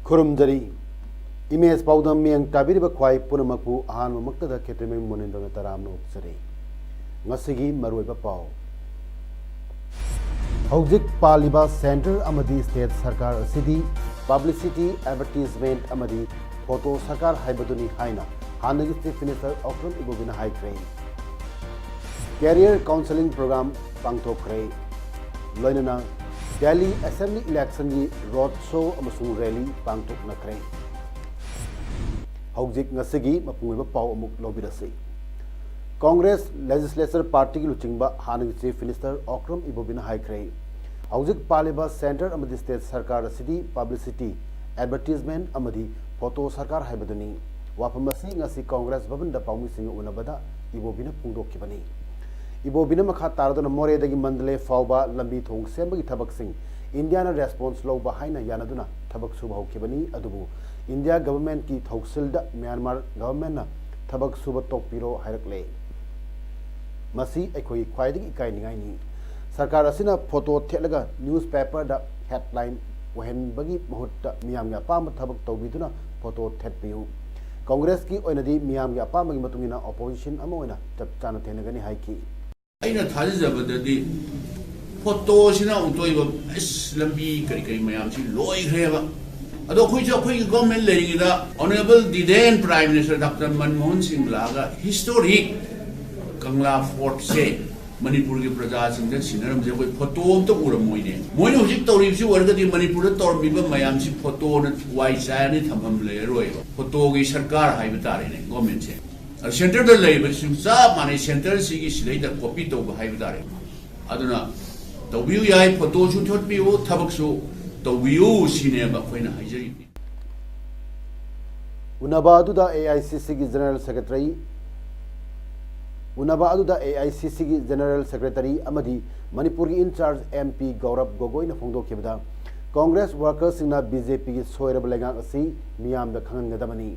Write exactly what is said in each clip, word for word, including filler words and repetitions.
ꯈꯨꯔꯨꯝꯖꯔꯤ꯫ Image ꯄꯥꯎꯗꯝ ꯃꯤꯠꯌꯦꯡ ꯇꯥꯕꯤꯔꯤꯕ ꯈ꯭ꯋꯥꯏ ꯄꯨꯝꯅꯃꯛꯄꯨ ꯑꯍꯥꯟꯕꯃꯛꯇꯗ ꯈꯦꯇ꯭ꯔꯤꯃꯌꯨꯝ ꯃꯣꯅꯦꯟꯗ꯭ꯔꯅ ꯇꯔꯥꯝꯅ ꯑꯣꯛꯆꯔꯤ꯫ ꯉꯁꯤꯒꯤ ꯃꯔꯨꯑꯣꯏꯕ ꯄꯥꯎ꯫ ꯍꯧꯖꯤꯛ ꯄꯥꯜꯂꯤꯕ ꯁꯦꯟꯇ꯭ꯔꯦꯜ ꯑꯃꯗꯤ ꯁ꯭ꯇꯦꯠ ꯁꯔꯀꯥꯔ ꯑꯁꯤꯗꯤ ꯄꯕ꯭ꯂꯤꯁꯤꯇꯤ, ꯑꯦꯗꯚꯔꯇꯤꯖꯃꯦꯟꯠ ꯑꯃꯗꯤ ꯐꯣꯇꯣ ꯁꯔꯀꯥꯔ ꯍꯥꯏꯕꯗꯨꯅꯤ ꯍꯥꯏꯅ ꯍꯥꯟꯅꯒꯤ ꯆꯤꯐ ꯃꯤꯅꯤꯁꯇꯔ ꯑꯣꯀ꯭ꯔꯝ ꯏꯕꯣꯕꯤꯅ ꯍꯥꯏꯈ꯭ꯔꯦ꯫ ꯀꯦꯔꯤꯌꯔ ꯀꯥꯎꯟꯁꯦꯂꯤꯡ ꯄ꯭ꯔꯣꯒ꯭ꯔꯥꯝ ꯄꯥꯡꯊꯣꯛꯈ꯭ꯔꯦ꯫ ꯂꯣꯏꯅꯅ ꯗꯦꯜꯂꯤ ꯑꯦꯁꯦꯝꯕ꯭ꯂꯤ ꯏꯂꯦꯛꯁꯟꯒꯤ ꯔꯣꯗ ꯁꯣ ꯑꯃꯁꯨꯡ ꯔꯦꯂꯤ ꯄꯥꯡꯊꯣꯛꯅꯈ꯭ꯔꯦ꯫ ꯍꯧꯖꯤꯛ ꯉꯁꯤꯒꯤ ꯃꯄꯨꯡ ꯑꯣꯏꯕ ꯄꯥꯎ ꯑꯃꯨꯛ ꯂꯧꯕꯤꯔꯁꯤ꯫ ꯀꯣꯡꯒ꯭ꯔꯦꯁ ꯂꯦꯖꯤꯁꯂꯦꯆꯔ ꯄꯥꯔꯇꯤꯒꯤ ꯂꯨꯆꯤꯡꯕ ꯍꯥꯟꯅꯒꯤ ꯆꯤꯐ ꯃꯤꯅꯤꯁꯇꯔ ꯑꯣꯀ꯭ꯔꯝ ꯏꯕꯣꯕꯤꯅ ꯍꯥꯏꯈ꯭ꯔꯦ, ꯍꯧꯖꯤꯛ ꯄꯥꯜꯂꯤꯕ ꯁꯦꯟꯇ꯭ꯔꯦꯜ ꯑꯃꯗꯤ ꯁ꯭ꯇꯦꯠ ꯁꯔꯀꯥꯔ ꯑꯁꯤꯗꯤ ꯄꯕ꯭ꯂꯤꯁꯤꯇꯤ, ꯑꯦꯗꯚꯔꯇꯤꯖꯃꯦꯟꯠ ꯑꯃꯗꯤ ꯐꯣꯇꯣ ꯁꯔꯀꯥꯔ ꯍꯥꯏꯕꯗꯨꯅꯤ꯫ ꯋꯥꯐꯝ ꯑꯁꯤ ꯉꯁꯤ ꯀꯣꯡꯒ꯭ꯔꯦꯁ ꯚꯕꯟꯗ ꯄꯥꯎꯃꯤꯁꯤꯡꯒ ꯎꯅꯕꯗ ꯏꯕꯣꯕꯤꯅ ꯐꯣꯡꯗꯣꯛꯈꯤꯕꯅꯤ꯫ ꯏꯕꯣꯕꯤꯅ ꯃꯈꯥ ꯇꯥꯔꯗꯨꯅ ꯃꯣꯔꯦꯗꯒꯤ ꯃꯟꯗꯂꯦ ꯐꯥꯎꯕ ꯂꯝꯕꯤ ꯊꯣꯡ ꯁꯦꯝꯕꯒꯤ ꯊꯕꯛꯁꯤꯡ ꯏꯟꯗꯤꯌꯥꯅ ꯔꯦꯁꯄꯣꯟꯁ ꯂꯧꯕ ꯍꯥꯏꯅ ꯌꯥꯅꯗꯨꯅ ꯊꯕꯛ ꯁꯨꯕ ꯍꯧꯈꯤꯕꯅꯤ, ꯑꯗꯨꯕꯨ ꯏꯟꯗꯤꯌꯥ ꯒꯚꯔꯟꯃꯦꯟꯠꯀꯤ ꯊꯧꯁꯤꯜꯗ ꯃ꯭ꯌꯥꯟꯃꯥꯔ ꯒꯚꯔꯟꯃꯦꯟꯠꯅ ꯊꯕꯛ ꯁꯨꯕ ꯇꯣꯛꯄꯤꯔꯣ ꯍꯥꯏꯔꯛꯂꯦ꯫ ꯃꯁꯤ ꯑꯩꯈꯣꯏꯒꯤ ꯈ꯭ꯋꯥꯏꯗꯒꯤ ꯏꯀꯥꯏꯅꯤꯡꯉꯥꯏꯅꯤ꯫ ꯁꯔꯀꯥꯔ ꯑꯁꯤꯅ ꯐꯣꯇꯣ ꯊꯦꯠꯂꯒ ꯅ꯭ꯌꯨꯁꯄꯦꯄꯔꯗ ꯍꯦꯗꯂꯥꯏꯟ ꯑꯣꯏꯍꯟꯕꯒꯤ ꯃꯍꯨꯠꯇ ꯃꯤꯌꯥꯝꯒꯤ ꯑꯄꯥꯝꯕ ꯊꯕꯛ ꯇꯧꯕꯤꯗꯨꯅ ꯐꯣꯇꯣ ꯊꯦꯠꯄꯤꯌꯨ꯫ ꯀꯣꯡꯒ꯭ꯔꯦꯁꯀꯤ ꯑꯣꯏꯅꯗꯤ ꯃꯤꯌꯥꯝꯒꯤ ꯑꯄꯥꯝꯕꯒꯤ ꯃꯇꯨꯡ ꯏꯟꯅ ꯑꯣꯄꯣꯖꯤꯁꯟ ꯑꯃ ꯑꯣꯏꯅ ꯆꯞ ꯆꯥꯅ ꯊꯦꯡꯅꯒꯅꯤ ꯍꯥꯏꯈꯤ꯫ ꯑꯩꯅ ꯊꯥꯖꯖꯕꯗꯗꯤ ꯐꯣꯇꯣꯁꯤꯅ ꯑꯃꯨꯛꯇꯣꯏꯕ ꯑꯁ ꯂꯝꯕꯤ ꯀꯔꯤ ꯀꯔꯤ ꯃꯌꯥꯝꯁꯤ ꯂꯣꯏꯈ꯭ꯔꯦꯕ꯫ ꯑꯗꯣ ꯑꯩꯈꯣꯏꯁꯨ ꯑꯩꯈꯣꯏꯒꯤ ꯒꯣꯔꯃꯦꯟ ꯂꯩꯔꯤꯉꯩꯗ ꯑꯣꯅꯔꯦꯕꯜ ꯗꯤ then prime minister doctor Manmohan ꯁꯤꯡ ꯂꯥꯛꯑꯒ ꯍꯤꯁꯇꯣꯔꯤꯛ ꯀꯪꯂꯥ ꯐꯣꯔꯠꯁꯦ ꯃꯅꯤꯄꯨꯔꯒꯤ ꯄ꯭ꯔꯖꯥꯁꯤꯡꯗ ꯁꯤꯟꯅꯔꯝꯕꯁꯦ ꯑꯩꯈꯣꯏ ꯐꯣꯇꯣ ꯑꯝꯇ ꯎꯔꯝꯃꯣꯏꯅꯦ꯫ ꯃꯣꯏꯅ ꯍꯧꯖꯤꯛ ꯇꯧꯔꯤꯕꯁꯤ ꯑꯣꯏꯔꯒꯗꯤ ꯃꯅꯤꯄꯨꯔꯗ ꯇꯧꯔꯝꯃꯤꯕ ꯃꯌꯥꯝꯁꯤ ꯐꯣꯇꯣꯅ ꯋꯥꯏ ꯆꯥꯏꯔꯅꯤ, ꯊꯝꯐꯝ ꯂꯩꯔꯔꯣꯏꯕ꯫ ꯐꯣꯇꯣꯒꯤ ꯁꯔꯀꯥꯔ ꯍꯥꯏꯕ ꯇꯥꯔꯦꯅꯦ, ꯒꯣꯔꯃꯦꯟꯁꯦ꯫ ꯑꯗꯨ ꯁꯦꯟꯇꯔꯗ ꯂꯩꯔꯤꯕꯁꯤꯁꯨ ꯆꯞ ꯃꯥꯟꯅꯩ, ꯁꯦꯟꯇꯔꯁꯤꯒꯤ ꯁꯤꯗꯩꯗ ꯀꯣꯄꯤ ꯇꯧꯕ ꯍꯥꯏꯕ ꯇꯥꯔꯦ꯫ ꯑꯗꯨꯅ ꯇꯧꯕꯤꯌꯨ ꯌꯥꯏ, ꯐꯣꯇꯣꯁꯨ ꯊꯣꯠꯄꯤꯌꯨ, ꯊꯕꯛꯁꯨ ꯇꯧꯕꯤꯌꯨ ꯁꯤꯅꯦꯕ ꯑꯩꯈꯣꯏꯅ ꯍꯥꯏꯖꯔꯤꯕꯅꯤ꯫ ꯎꯅꯕ ꯑꯗꯨꯗ ꯑꯦ ꯑꯥꯏ ꯁꯤ ꯁꯤꯒꯤ ꯖꯦꯅꯔꯦꯜ ꯁꯦꯀ꯭ꯔꯦꯇꯔꯤ ꯎꯅꯕ ꯑꯗꯨꯗ ꯑꯦ ꯑꯥꯏ ꯁꯤ ꯁꯤꯒꯤ ꯖꯦꯅꯔꯦꯜ ꯁꯦꯀ꯭ꯔꯦꯇꯔꯤ ꯑꯃꯗꯤ ꯃꯅꯤꯄꯨꯔꯒꯤ ꯏꯟꯆꯥꯔꯖ ꯑꯦꯝ ꯄꯤ ꯒꯧꯔꯕ ꯒꯣꯒꯣꯏꯅ ꯐꯣꯡꯗꯣꯛꯈꯤꯕꯗ, ꯀꯣꯡꯒ꯭ꯔꯦꯁ ꯋꯥꯔꯀꯔꯁꯤꯡꯅ ꯕꯤ ꯖꯦ ꯄꯤꯒꯤ ꯁꯣꯏꯔꯕ ꯂꯩꯉꯥꯛ ꯑꯁꯤ ꯃꯤꯌꯥꯝꯗ ꯈꯪꯍꯟꯒꯗꯕꯅꯤ꯫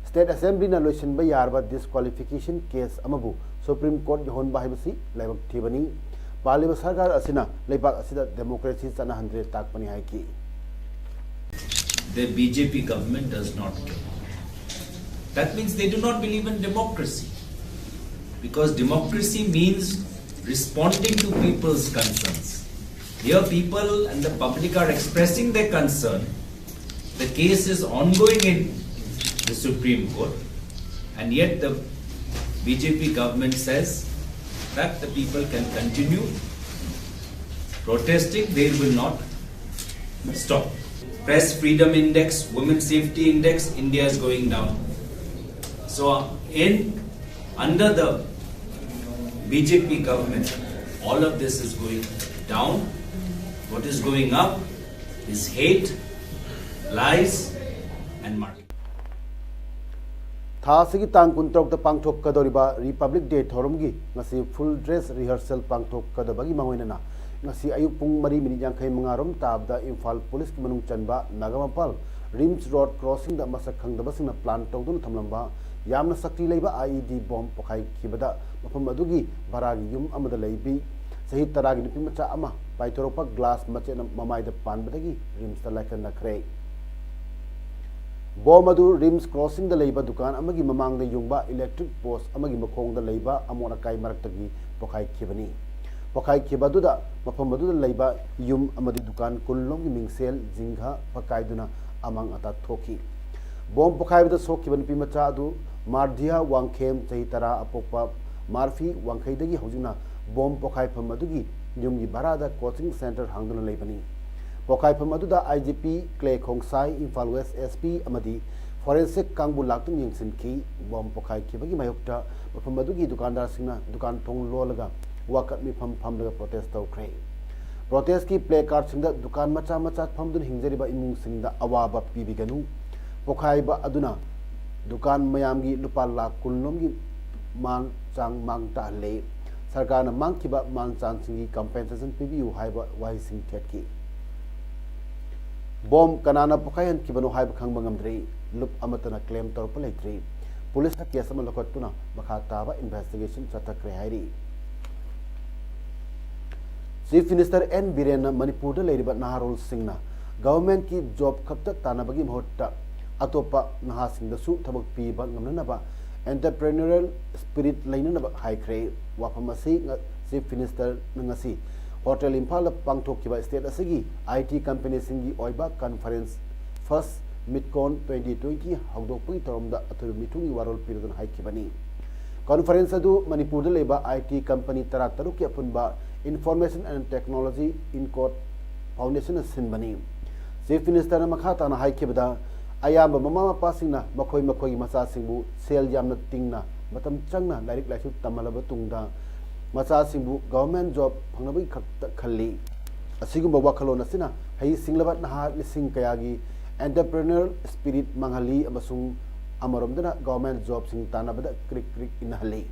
ꯁ꯭ꯇꯦꯠ ꯑꯦꯁꯦꯝꯕ꯭ꯂꯤꯅ ꯂꯣꯏꯁꯤꯟꯕ ꯌꯥꯔꯕ ꯗꯤꯁꯀ꯭ꯋꯥꯂꯤꯐꯤꯀꯦꯁꯟ ꯀꯦꯁ ꯑꯃꯕꯨ ꯁꯨꯄ꯭ꯔꯤꯝ ꯀꯣꯔꯠ ꯌꯧꯍꯟꯕ ꯍꯥꯏꯕꯁꯤ ꯂꯥꯏꯕꯛ ꯊꯤꯕꯅꯤ꯫ ꯄꯥꯜꯂꯤꯕ ꯁꯔꯀꯥꯔ ꯑꯁꯤꯅ ꯂꯩꯕꯥꯛ ꯑꯁꯤꯗ ꯗꯦꯃꯣꯀ꯭ꯔꯦꯁꯤ ꯆꯠꯅꯍꯟꯗ꯭ꯔꯦ ꯇꯥꯛꯄꯅꯤ ꯍꯥꯏꯈꯤ꯫ The B J P government does not care. That means they do not believe in democracy. Because democracy means responding to people's concerns. Here, people and the public are expressing their concern. The case is ongoing in the Supreme Court, and yet the B J P government says that the people can continue protesting, they will not stop. Press Freedom Index, Women Safety Index, India is going down. So, in under the B J P government, all of this is going down. What is going up is hate, lies, and murder. ꯊꯥ ꯑꯁꯤꯒꯤ ꯇꯥꯡ ꯀꯨꯟꯇꯔꯨꯛꯇ ꯄꯥꯡꯊꯣꯛꯀꯗꯧꯔꯤꯕ republic day ꯊꯧꯔꯝꯒꯤ ꯉꯁꯤ ꯐꯨꯜ dress rehearsal ꯄꯥꯡꯊꯣꯛꯀꯗꯕꯒꯤ ꯃꯥꯡꯑꯣꯏꯅꯅ ꯉꯁꯤ ꯑꯌꯨꯛ ꯄꯨꯡ ꯃꯔꯤ ꯃꯤꯅꯤꯠ ꯌꯥꯡꯈꯩ ꯃꯉꯥ ꯔꯣꯝ ꯇꯥꯕꯗ ꯏꯝꯐꯥꯜ ꯄꯨꯂꯤꯁꯀꯤ ꯃꯅꯨꯡ ꯆꯟꯕ ꯅꯥꯒꯥꯃꯄꯥꯜ ꯔꯤꯝꯁ ꯔꯣꯗ ꯀ꯭ꯔꯣꯁꯤꯡꯗ ꯃꯁꯛ ꯈꯪꯗꯕꯁꯤꯡꯅ ꯄ꯭ꯂꯥꯟ ꯇꯧꯗꯨꯅ ꯊꯝꯂꯝꯕ ꯌꯥꯝꯅ ꯁꯛꯇꯤ ꯂꯩꯕ ꯑꯥꯏ ꯏ ꯗꯤ ꯕꯣꯝ ꯄꯣꯈꯥꯏꯈꯤꯕꯗ ꯃꯐꯝ ꯑꯗꯨꯒꯤ ꯚꯔꯥꯒꯤ ꯌꯨꯝ ꯑꯃꯗ ꯂꯩꯕꯤ ꯆꯍꯤ ꯇꯔꯥꯒꯤ ꯅꯨꯄꯤ ꯃꯆꯥ ꯑꯃ ꯄꯥꯏꯊꯣꯔꯛꯄ ꯒ꯭ꯂꯥꯁ ꯃꯆꯦꯠꯅ ꯃꯃꯥꯏꯗ ꯄꯥꯟꯕꯗꯒꯤ ꯔꯤꯝꯁꯇ ꯂꯥꯏꯀꯠꯅꯈ꯭ꯔꯦ꯫ ꯕꯣꯝ ꯑꯗꯨ ꯔꯤꯝꯁ ꯀ꯭ꯔꯣꯁꯤꯡꯗ ꯂꯩꯕ ꯗꯨꯀꯥꯟ ꯑꯃꯒꯤ ꯃꯃꯥꯡꯗ ꯌꯨꯡꯕ ꯏꯂꯦꯛꯇ꯭ꯔꯤꯛ ꯄꯣꯁ ꯑꯃꯒꯤ ꯃꯈꯣꯡꯗ ꯂꯩꯕ ꯑꯃꯣꯠ ꯑꯀꯥꯏ ꯃꯔꯛꯇꯒꯤ ꯄꯣꯈꯥꯏꯈꯤꯕꯅꯤ꯫ ꯄꯣꯈꯥꯏꯈꯤꯕ ꯑꯗꯨꯗ ꯃꯐꯝ ꯑꯗꯨꯗ ꯂꯩꯕ ꯌꯨꯝ ꯑꯃꯗꯤ ꯗꯨꯀꯥꯟ ꯀꯨꯟ ꯂꯣꯝꯒꯤ ꯃꯤꯡꯁꯦꯜ ꯖꯤꯡꯒ ꯄꯛꯀꯥꯏꯗꯨꯅ ꯑꯃꯥꯡ ꯑꯇꯥ ꯊꯣꯛꯈꯤ꯫ ꯕꯣꯝ ꯄꯣꯈꯥꯏꯕꯗ ꯁꯣꯛꯈꯤꯕ ꯅꯨꯄꯤ ꯃꯆꯥ ꯑꯗꯨ ꯃꯥꯔꯗꯤꯌꯥ ꯋꯥꯡꯈꯦꯝ, ꯆꯍꯤ ꯇꯔꯥ, ꯑꯄꯣꯛꯄ ꯃꯥꯔꯐꯤ ꯋꯥꯡꯈꯩꯗꯒꯤ ꯍꯧꯖꯤꯛꯅ ꯕꯣꯝ ꯄꯣꯈꯥꯏꯐꯝ ꯑꯗꯨꯒꯤ ꯌꯨꯝꯒꯤ ꯚꯔꯥꯗ ꯀꯣꯆꯤꯡ ꯁꯦꯟꯇꯔ ꯍꯥꯡꯗꯨꯅ ꯂꯩꯕꯅꯤ꯫ ꯄꯣꯈꯥꯏꯐꯝ ꯑꯗꯨꯗ I G P Clay Khongsai, Imphal west S P ꯑꯃꯗꯤ ꯐꯣꯔꯦꯟꯁꯤꯛ ꯀꯥꯡꯕꯨ ꯂꯥꯛꯇꯨꯅ ꯌꯦꯡꯁꯤꯟꯈꯤ꯫ ꯕꯣꯝ ꯄꯣꯈꯥꯏꯈꯤꯕꯒꯤ ꯃꯥꯌꯣꯛꯇ ꯃꯐꯝ ꯑꯗꯨꯒꯤ ꯗꯨꯀꯥꯟꯗꯥꯔꯁꯤꯡꯅ ꯗꯨꯀꯥꯟ ꯊꯣꯡ ꯂꯣꯜꯂꯒ ꯋꯥꯀꯠ ꯃꯤꯐꯝ ꯐꯝꯂꯒ ꯄ꯭ꯔꯣꯇꯦꯁ ꯇꯧꯈ꯭ꯔꯦ꯫ ꯄ꯭ꯔꯣꯇꯦꯁꯀꯤ ꯄ꯭ꯂꯦ ꯀꯥꯔꯗꯁꯤꯡꯗ ꯗꯨꯀꯥꯟ ꯃꯆꯥ ꯃꯆꯥ ꯐꯝꯗꯨꯅ ꯍꯤꯡꯖꯔꯤꯕ ꯏꯃꯨꯡꯁꯤꯡꯗ ꯑꯋꯥꯕ ꯄꯤꯕꯤꯒꯅꯨ, ꯄꯣꯈꯥꯏꯕ ꯑꯗꯨꯅ ꯗꯨꯀꯥꯟ ꯃꯌꯥꯝꯒꯤ ꯂꯨꯄꯥ ꯂꯥꯈ ꯀꯨꯟ ꯂꯣꯝꯒꯤ ꯃꯥꯡ ꯆꯥꯡ ꯃꯥꯡ ꯇꯥꯍꯜꯂꯦ꯫ ꯁꯔꯀꯥꯔꯅ ꯃꯥꯡꯈꯤꯕ ꯃꯥꯡ ꯆꯥꯡꯁꯤꯡꯒꯤ ꯀꯝꯄꯦꯟꯁꯦꯁꯟ ꯄꯤꯕꯤꯌꯨ ꯍꯥꯏꯕ ꯋꯥꯍꯩꯁꯤꯡ ꯊꯦꯠꯈꯤ꯫ ꯕꯣꯝ ꯀꯅꯥꯅ ꯄꯣꯈꯥꯏꯍꯟꯈꯤꯕꯅꯣ ꯍꯥꯏꯕ ꯈꯪꯕ ꯉꯝꯗ꯭ꯔꯤ꯫ ꯂꯨꯞ ꯑꯃꯠꯇꯅ ꯀ꯭ꯂꯦꯝ ꯇꯧꯔꯛꯄ ꯂꯩꯇ꯭ꯔꯤ꯫ ꯄꯨꯂꯤꯁꯅ ꯀꯦꯁ ꯑꯃ ꯂꯧꯈꯠꯇꯨꯅ ꯃꯈꯥ ꯇꯥꯕ ꯏꯟꯚꯦꯁꯇꯤꯒꯦꯁꯟ ꯆꯠꯊꯈ꯭ꯔꯦ ꯍꯥꯏꯔꯤ꯫ ꯆꯤꯐ ꯃꯤꯅꯤꯁꯇꯔ ꯑꯦꯟ ꯕꯤꯔꯦꯟꯅ ꯃꯅꯤꯄꯨꯔꯗ ꯂꯩꯔꯤꯕ ꯅꯍꯥꯔꯣꯜꯁꯤꯡꯅ ꯒꯚꯔꯟꯃꯦꯟꯠꯀꯤ ꯖꯣꯕ ꯈꯛꯇ ꯇꯥꯟꯅꯕꯒꯤ ꯃꯍꯨꯠꯇ ꯑꯇꯣꯞꯄ ꯅꯍꯥꯁꯤꯡꯗꯁꯨ ꯊꯕꯛ ꯄꯤꯕ ꯉꯝꯅꯅꯕ ꯑꯦꯟꯇꯔꯄ꯭ꯔꯦꯅꯔꯦꯜ ꯁ꯭ꯄꯤꯔꯤꯠ ꯂꯩꯅꯅꯕ ꯍꯥꯏꯈ꯭ꯔꯦ꯫ ꯋꯥꯐꯝ ꯑꯁꯤ ꯉ-, ꯆꯤꯐ ꯃꯤꯅꯤꯁꯇꯔꯅ ꯉꯁꯤ ꯍꯣꯇꯦꯜ ꯏꯝꯐꯥꯜꯗ ꯄꯥꯡꯊꯣꯛꯈꯤꯕ ꯁ꯭ꯇꯦꯠ ꯑꯁꯤꯒꯤ ꯑꯥꯏ ꯇꯤ ꯀꯝꯄꯦꯅꯤꯁꯤꯡꯒꯤ ꯑꯣꯏꯕ ꯀꯟꯐꯔꯦꯟꯁ, ꯐꯥꯔꯁ ꯃꯤꯠꯀꯣꯟ ꯇ꯭ꯋꯦꯟꯇꯤ ꯇ꯭ꯋꯦꯟꯇꯤ ꯍꯧꯗꯣꯛꯄꯒꯤ ꯊꯧꯔꯝꯗ ꯑꯊꯣꯏꯕ ꯃꯤꯊꯨꯡꯒꯤ ꯋꯥꯔꯣꯜ ꯄꯤꯔꯗꯨꯅ ꯍꯥꯏꯈꯤꯕꯅꯤ꯫ ꯀꯟꯐꯔꯦꯟꯁ ꯑꯗꯨ ꯃꯅꯤꯄꯨꯔꯗ ꯂꯩꯕ ꯑꯥꯏ ꯇꯤ ꯀꯝꯄꯅꯤ ꯇꯔꯥ ꯇꯔꯨꯛꯀꯤ ꯑꯄꯨꯟꯕ Information and Technology Incorp Foundation ꯅ ꯁꯤꯟꯕꯅꯤ꯫ ꯆꯤꯐ ꯃꯤꯅꯤꯁꯇꯔꯅ ꯃꯈꯥ ꯇꯥꯅ ꯍꯥꯏꯈꯤꯕꯗ, ꯑꯌꯥꯝꯕ ꯃꯃꯥ ꯃꯄꯥꯁꯤꯡꯅ ꯃꯈꯣꯏ ꯃꯈꯣꯏꯒꯤ ꯃꯆꯥꯁꯤꯡꯕꯨ ꯁꯦꯜ ꯌꯥꯝꯅ ꯇꯤꯡꯅ, ꯃꯇꯝ ꯆꯪꯅ ꯂꯥꯏꯔꯤꯛ ꯂꯥꯏꯁꯨ ꯇꯝꯍꯜꯂꯕ ꯇꯨꯡꯗ ꯃꯆꯥꯁꯤꯡꯕꯨ ꯒꯚꯔꯟꯃꯦꯟꯠ ꯖꯣꯕ ꯐꯪꯅꯕꯒꯤ ꯈꯛꯇ ꯈꯜꯂꯤ꯫ ꯑꯁꯤꯒꯨꯝꯕ ꯋꯥꯈꯜꯂꯣꯟ ꯑꯁꯤꯅ ꯍꯩꯁꯤꯡꯂꯕ ꯅꯍꯥ ꯂꯤꯁꯤꯡ ꯀꯌꯥꯒꯤ ꯑꯦꯟꯇꯔꯄ꯭ꯔꯦꯅꯔ ꯁ꯭ꯄꯤꯔꯤꯠ ꯃꯥꯡꯍꯜꯂꯤ ꯑꯃꯁꯨꯡ ꯑꯃꯔꯣꯝꯗꯅ ꯒꯚꯔꯟꯃꯦꯟꯠ ꯖꯣꯕꯁꯤꯡ ꯇꯥꯟꯅꯕꯗ ꯀ꯭ꯔꯤꯛ ꯀ꯭ꯔꯤꯛ ꯏꯟꯅꯍꯜꯂꯤ꯫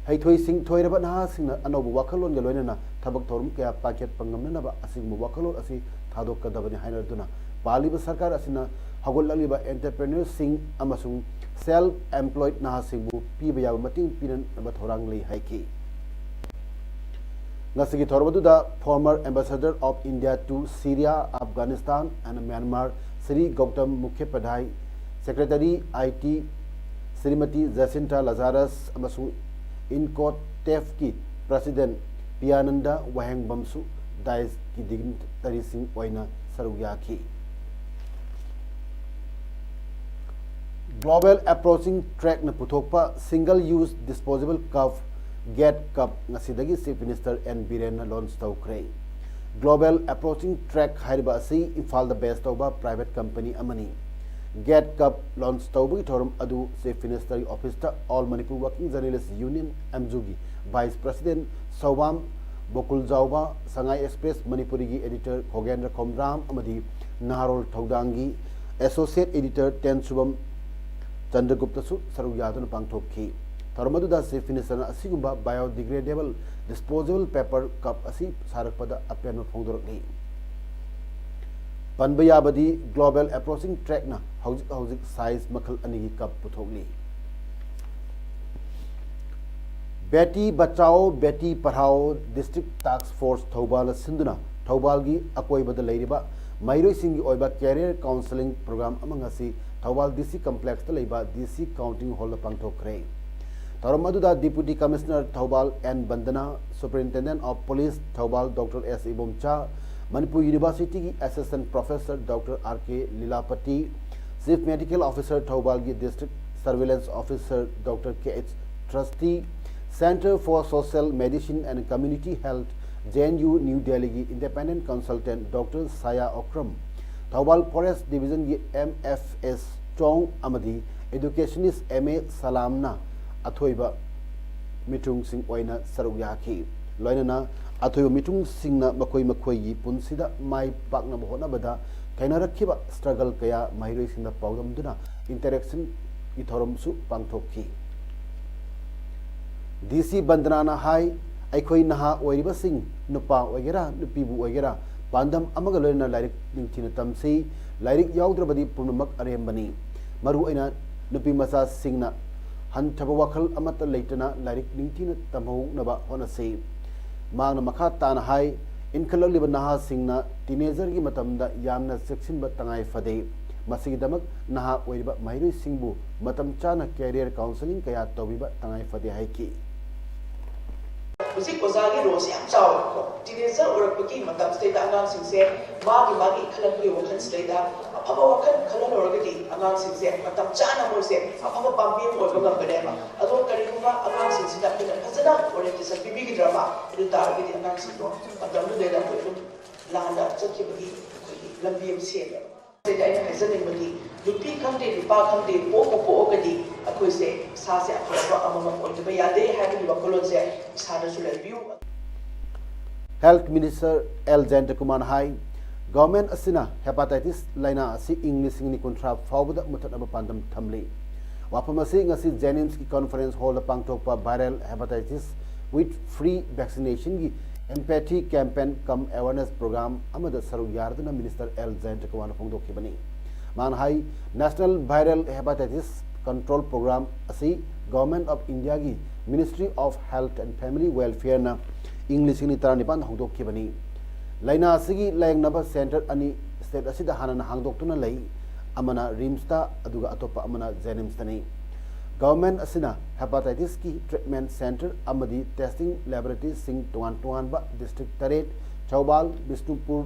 ꯍꯩꯊꯣꯏ ꯁꯤꯡꯊꯣꯏꯔꯕ ꯅꯍꯥꯁꯤꯡꯅ ꯑꯅꯧꯕ ꯋꯥꯈꯜꯂꯣꯟꯒ ꯂꯣꯏꯅꯅ ꯊꯕꯛ ꯊꯧꯔꯝ ꯀꯌꯥ ꯄꯥꯏꯈꯠꯄ ꯉꯝꯅꯅꯕ ꯑꯁꯤꯒꯨꯝꯕ ꯋꯥꯈꯜꯂꯣꯟ ꯑꯁꯤ ꯊꯥꯗꯣꯛꯀꯗꯕꯅꯤ ꯍꯥꯏꯅꯗꯨꯅ ꯄꯥꯜꯂꯤꯕ ꯁꯔꯀꯥꯔ ꯑꯁꯤꯅ ꯍꯧꯒꯠꯂꯛꯂꯤꯕ ꯑꯦꯟꯇꯔꯄ꯭ꯔꯦꯅꯔꯁꯤꯡ ꯑꯃꯁꯨꯡ ꯁꯦꯜꯐ ꯑꯦꯝꯄ꯭ꯂꯣꯏꯗ ꯅꯍꯥꯁꯤꯡꯕꯨ ꯄꯤꯕ ꯌꯥꯕ ꯃꯇꯦꯡ ꯄꯤꯅꯅꯕ ꯊꯧꯔꯥꯡ ꯂꯩ ꯍꯥꯏꯈꯤ꯫ ꯉꯁꯤꯒꯤ ꯊꯧꯔꯝ ꯑꯗꯨꯗ former ambassador of India to Syria, Afghanistan and Myanmar, Shri Gautam Mukhopadhyay, secretary I T Shrimati Jacintha Lazarus ꯑꯃꯁꯨꯡ ꯏꯟꯀꯣꯇꯦꯐꯀꯤ ꯄ꯭ꯔꯁꯤꯗꯦꯟꯠ ꯄꯤꯌꯥꯅꯟꯗ ꯋꯥꯍꯦꯡꯕꯝꯁꯨ ꯗꯥꯏꯁꯀꯤ ꯗꯤꯒꯅꯤꯇꯔꯤꯁꯤꯡ ꯑꯣꯏꯅ ꯁꯔꯨꯛ ꯌꯥꯈꯤ꯫ Global Approaching Track ꯅ ꯄꯨꯊꯣꯛꯄ Single Use Disposable Cup, get cup, ꯉꯁꯤꯗꯒꯤ ꯆꯤꯐ ꯃꯤꯅꯤꯁꯇꯔ ꯑꯦꯟ ꯕꯤꯔꯦꯟꯅ ꯂꯣꯟꯆ ꯇꯧꯈ꯭ꯔꯦ꯫ Global Approaching Track ꯍꯥꯏꯔꯤꯕ ꯑꯁꯤ ꯏꯝꯐꯥꯜꯗ ꯕꯦꯁ ꯇꯧꯕ ꯄ꯭ꯔꯥꯏꯚꯦꯠ ꯀꯝꯄꯅꯤ ꯑꯃꯅꯤ꯫ ꯒꯦꯠ ꯀꯞ ꯂꯣꯟꯆ ꯇꯧꯕꯒꯤ ꯊꯧꯔꯝ ꯑꯗꯨ ꯆꯤꯐ ꯃꯤꯅꯤꯁꯇꯔꯒꯤ ꯑꯣꯐꯤꯁꯇ All Manipur Working Journalist Union, ꯑꯦꯝꯖꯨꯒꯤ ꯚꯥꯏꯁ ꯄ꯭ꯔꯁꯤꯗꯦꯟꯠ ꯁꯧꯕꯥꯝ ꯕꯣꯀꯨꯜ ꯖꯥꯎꯕ, ꯁꯉꯥꯏ ꯑꯦꯛꯁꯄ꯭ꯔꯦꯁ ꯃꯅꯤꯄꯨꯔꯤꯒꯤ ꯑꯦꯗꯤꯇꯔ ꯈꯣꯒꯦꯟꯗ꯭ꯔ ꯈꯣꯝꯗ꯭ꯔꯥꯝ ꯑꯃꯗꯤ ꯅꯍꯥꯔꯣꯜ ꯊꯧꯗꯥꯡꯒꯤ ꯑꯦꯁꯣꯁꯤꯌꯦꯠ ꯑꯦꯗꯤꯇꯔ ꯇꯦꯟꯁꯨꯕꯝ ꯆꯟꯗ꯭ꯔꯒꯨꯞꯇꯁꯨ ꯁꯔꯨꯛ ꯌꯥꯗꯨꯅ ꯄꯥꯡꯊꯣꯛꯈꯤ꯫ ꯊꯧꯔꯝ ꯑꯗꯨꯗ ꯆꯤꯐ ꯃꯤꯅꯤꯁꯇꯔꯅ ꯑꯁꯤꯒꯨꯝꯕ biodegradable disposable paper cup ꯑꯁꯤ ꯁꯥꯔꯛꯄꯗ ꯑꯄꯦꯟꯕ ꯐꯣꯡꯗꯣꯔꯛꯂꯤ꯫ ꯄꯟꯕ ꯌꯥꯕꯗꯤ Global Approaching Trackꯅ ꯍꯧꯖꯤꯛ ꯍꯧꯖꯤꯛ ꯁꯥꯏꯖ ꯃꯈꯜ ꯑꯅꯤꯒꯤ ꯀꯞ ꯄꯨꯊꯣꯛꯂꯤ꯫ ꯕꯦꯇꯤ ꯕꯆꯥꯑꯣ ꯕꯦꯇꯤ ꯄꯔꯍꯥꯑꯣ ꯗꯤꯁꯇ꯭ꯔꯤꯛ ꯇꯥꯛꯁ ꯐꯣꯔꯁ ꯊꯧꯕꯥꯜꯅ ꯁꯤꯟꯗꯨꯅ ꯊꯧꯕꯥꯜꯒꯤ ꯑꯀꯣꯏꯕꯗ ꯂꯩꯔꯤꯕ ꯃꯍꯩꯔꯣꯏꯁꯤꯡꯒꯤ ꯑꯣꯏꯕ ꯀꯦꯔꯤꯌꯔ ꯀꯥꯎꯟꯁꯦꯂꯤꯡ ꯄ꯭ꯔꯣꯒ꯭ꯔꯥꯝ ꯑꯃ ꯉꯁꯤ ꯊꯧꯕꯥꯜ ꯗꯤ ꯁꯤ ꯀꯝꯄ꯭ꯂꯦꯛꯁꯇ ꯂꯩꯕ ꯗꯤ ꯁꯤ ꯀꯥꯎꯟꯇꯤꯡ ꯍꯣꯜꯗ ꯄꯥꯡꯊꯣꯛꯈ꯭ꯔꯦ꯫ ꯊꯧꯔꯝ ꯑꯗꯨꯗ deputy commissioner Thoubal N Bandana, superintendent of police Thoubal doctor S Ibomcha, Manipur ꯌꯨꯅꯤꯚꯔꯁꯤꯇꯤꯒꯤ assistant professor doctor R K Lilapati, chief medical officer ꯊꯧꯕꯥꯜꯒꯤ district surveillance officer doctor K H Tristy, Centre for Social Medicine and Community Health, J N U new ꯗꯦꯜꯂꯤꯒꯤ independent consultant doctor Saya Okram, Thoubal forest ꯗꯤꯕꯤꯖꯟꯒꯤ M F S ꯆꯣꯡ ꯑꯃꯗꯤ ꯏꯗꯨꯀꯦꯁꯅꯤꯁ꯭ꯠ M A ꯁꯂꯥꯝꯅ ꯑꯊꯣꯏꯕ ꯃꯤꯊꯨꯡꯁꯤꯡ ꯑꯣꯏꯅ ꯁꯔꯨꯛ ꯌꯥꯈꯤ꯫ ꯂꯣꯏꯅꯅ ꯑꯊꯣꯏꯕ ꯃꯤꯊꯨꯡꯁꯤꯡꯅ ꯃꯈꯣꯏ ꯃꯈꯣꯏꯒꯤ ꯄꯨꯟꯁꯤꯗ ꯃꯥꯏ ꯄꯥꯛꯅꯕ ꯍꯣꯠꯅꯕꯗ ꯊꯦꯡꯅꯔꯛꯈꯤꯕ ꯁ꯭ꯇ꯭ꯔꯒꯜ ꯀꯌꯥ ꯃꯍꯩꯔꯣꯏꯁꯤꯡꯗ ꯄꯥꯎꯗꯝꯗꯨꯅ ꯏꯟꯇꯔꯦꯛꯁꯟꯒꯤ ꯊꯧꯔꯝꯁꯨ ꯄꯥꯡꯊꯣꯛꯈꯤ꯫ ꯗꯤ ꯁꯤ ꯕꯟꯗꯅꯥꯅ ꯍꯥꯏ, ꯑꯩꯈꯣꯏ ꯅꯍꯥ ꯑꯣꯏꯔꯤꯕꯁꯤꯡ, ꯅꯨꯄꯥ ꯑꯣꯏꯒꯦꯔꯥ, ꯅꯨꯄꯤꯕꯨ ꯑꯣꯏꯒꯦꯔꯥ, ꯄꯥꯟꯗꯝ ꯑꯃꯒ ꯂꯣꯏꯅꯅ ꯂꯥꯏꯔꯤꯛ ꯅꯤꯡꯊꯤꯅ ꯇꯝꯁꯤ꯫ ꯂꯥꯏꯔꯤꯛ ꯌꯥꯎꯗ꯭ꯔꯕꯗꯤ ꯄꯨꯝꯅꯃꯛ ꯑꯔꯦꯝꯕꯅꯤ꯫ ꯃꯔꯨꯑꯣꯏꯅ ꯅꯨꯄꯤ ꯃꯆꯥꯁꯤꯡꯅ ꯍꯟꯊꯕ ꯋꯥꯈꯜ ꯑꯃꯠꯇ ꯂꯩꯇꯅ ꯂꯥꯏꯔꯤꯛ ꯅꯤꯡꯊꯤꯅ ꯇꯝꯍꯧꯅꯕ ꯍꯣꯠꯅꯁꯤ꯫ ꯃꯍꯥꯛꯅ ꯃꯈꯥ ꯇꯥꯅ ꯍꯥꯏ, ꯏꯟꯈꯠꯂꯛꯂꯤꯕ ꯅꯍꯥꯁꯤꯡꯅ ꯇꯤꯅꯦꯖꯔꯒꯤ ꯃꯇꯝꯗ ꯌꯥꯝꯅ ꯆꯦꯛꯁꯤꯟꯕ ꯇꯉꯥꯏ ꯐꯗꯦ꯫ ꯃꯁꯤꯒꯤꯗꯃꯛ ꯅꯍꯥ ꯑꯣꯏꯔꯤꯕ ꯃꯍꯩꯔꯣꯏꯁꯤꯡꯕꯨ ꯃꯇꯝ ꯆꯥꯅ ꯀꯦꯔꯤꯌꯔ ꯀꯥꯎꯟꯁꯦꯂꯤꯡ ꯀꯌꯥ ꯇꯧꯕꯤꯕ ꯇꯉꯥꯏ ꯐꯗꯦ ꯍꯥꯏꯈꯤ꯫ ꯍꯧꯖꯤꯛ ꯑꯣꯖꯥꯒꯤ ꯔꯣꯜꯁꯦ ꯌꯥꯝ ꯆꯥꯎꯋꯦꯕꯀꯣ꯫ ꯇꯤꯅꯦꯖꯔ ꯑꯣꯏꯔꯛꯄꯒꯤ ꯃꯇꯝꯁꯤꯗꯩꯗ ꯑꯉꯥꯡꯁꯤꯡꯁꯦ ꯃꯥꯒꯤ ꯃꯥꯒꯤ ꯏꯟꯈꯠꯂꯛꯄꯒꯤ ꯋꯥꯈꯜꯁꯤꯗꯩꯗ ꯑꯐꯕ ꯋꯥꯈꯜ ꯈꯜꯍꯜꯂꯨꯔꯒꯗꯤ ꯑꯉꯥꯡꯁꯤꯡꯁꯦ ꯃꯇꯝ ꯆꯥꯅ ꯃꯣꯏꯁꯦ ꯑꯐꯕ ꯄꯥꯝꯕꯤ ꯑꯃ ꯑꯣꯏꯕ ꯉꯝꯒꯅꯦꯕ꯫ ꯑꯗꯣ ꯀꯔꯤꯒꯨꯝꯕ ꯑꯉꯥꯡꯁꯤꯡꯁꯤꯗ ꯑꯩꯈꯣꯏꯅ ꯐꯖꯅ ꯑꯣꯔꯤꯌꯦꯟꯇꯦꯁꯟ ꯄꯤꯕꯤꯈꯤꯗ꯭ꯔꯕ ꯑꯗꯨ ꯇꯥꯔꯒꯗꯤ ꯑꯉꯥꯡꯁꯤꯡꯗꯣ ꯃꯇꯝꯗꯨꯗꯩꯗ ꯑꯩꯈꯣꯏ ꯑꯗꯨꯝ ꯂꯥꯟꯗ ꯆꯠꯈꯤꯕꯒꯤ ꯑꯩꯈꯣꯏꯒꯤ ꯂꯝꯕꯤ ꯑꯃ ꯁꯦꯝꯃꯦꯕ꯫ ꯁꯤꯗ ꯑꯩꯅ ꯍꯥꯏꯖꯅꯤꯡꯕꯗꯤ ꯅꯨꯄꯤ ꯈꯪꯗꯦ ꯅꯨꯄꯥ ꯈꯪꯗꯦ ꯄꯣꯛꯄꯨ ꯄꯣꯛꯑꯒꯗꯤ ꯑꯩꯈꯣꯏꯁꯦ ꯏꯁꯥꯁꯦ ꯑꯐꯕ ꯑꯃꯃꯝ ꯑꯣꯏꯗꯕ ꯌꯥꯗꯦ ꯍꯥꯏꯕꯒꯤ ꯋꯥꯈꯜꯂꯣꯟꯁꯦ ꯏꯁꯥꯗꯁꯨ ꯂꯩꯕꯤꯌꯨ꯫ Health Minister L Jayantakumarꯅ ꯍꯥꯏ, ꯒꯚꯔꯟꯃꯦꯟꯠ ꯑꯁꯤꯅ ꯍꯦꯄꯥꯇꯥꯏꯇꯤꯁ ꯂꯥꯏꯅꯥ ꯑꯁꯤ ꯏꯪ ꯂꯤꯁꯤꯡ ꯑꯅꯤ ꯀꯨꯟꯊ꯭ꯔꯥ ꯐꯥꯎꯕꯗ ꯃꯨꯊꯠꯅꯕ ꯄꯥꯟꯗꯝ ꯊꯝꯂꯤ꯫ ꯋꯥꯐꯝ ꯑꯁꯤ ꯉꯁꯤ ꯖꯦꯅꯤꯝꯁꯀꯤ ꯀꯣꯟꯐꯔꯦꯟꯁ ꯍꯣꯜꯗ ꯄꯥꯡꯊꯣꯛꯄ Viral Hepatitis with Free Vaccinationꯒꯤ Empathy Campaign cum Awareness Program ꯑꯃꯗ ꯁꯔꯨꯛ ꯌꯥꯔꯗꯨꯅ ꯃꯤꯅꯤꯁꯇꯔ ꯑꯦꯜ ꯖꯌꯟꯇꯀꯨꯃꯥꯔꯅ ꯐꯣꯡꯗꯣꯛꯈꯤꯕꯅꯤ꯫ ꯃꯥꯅ ꯍꯥꯏ, National Viral Hepatitis Control Program ꯑꯁꯤ Government of Indiaꯒꯤ Ministry of Health and Family Welfareꯅ ꯏꯪ ꯂꯤꯁꯤꯡ ꯑꯅꯤ ꯇꯔꯥꯅꯤꯄꯥꯟꯗ ꯍꯧꯗꯣꯛꯈꯤꯕꯅꯤ꯫ ꯂꯥꯏꯅꯥ ꯑꯁꯤꯒꯤ ꯂꯥꯌꯦꯡꯅꯕ ꯁꯦꯟꯇꯔ ꯑꯅꯤ ꯁ꯭ꯇꯦꯠ ꯑꯁꯤꯗ ꯍꯥꯟꯅꯅ ꯍꯥꯡꯗꯣꯛꯇꯨꯅ ꯂꯩ, ꯑꯃꯅ ꯔꯤꯝꯁꯇ, ꯑꯗꯨꯒ ꯑꯇꯣꯞꯄ ꯑꯃꯅ ꯖꯦꯅꯤꯝꯁꯇꯅꯤ꯫ ꯒꯚꯔꯟꯃꯦꯟꯠ ꯑꯁꯤꯅ ꯍꯦꯄꯥꯇꯥꯏꯇꯤꯁꯀꯤ ꯇ꯭ꯔꯤꯠꯃꯦꯟꯠ ꯁꯦꯟꯇꯔ ꯑꯃꯗꯤ ꯇꯦꯁꯇꯤꯡ ꯂꯦꯕꯣꯔꯦꯇꯔꯤꯁꯤꯡ ꯇꯣꯉꯥꯟ ꯇꯣꯉꯥꯟꯕ ꯗꯤꯁꯇ꯭ꯔꯤꯛ ꯇꯔꯦꯠ, ꯊꯧꯕꯥꯜ, ꯕꯤꯁꯅꯨꯄꯨꯔ,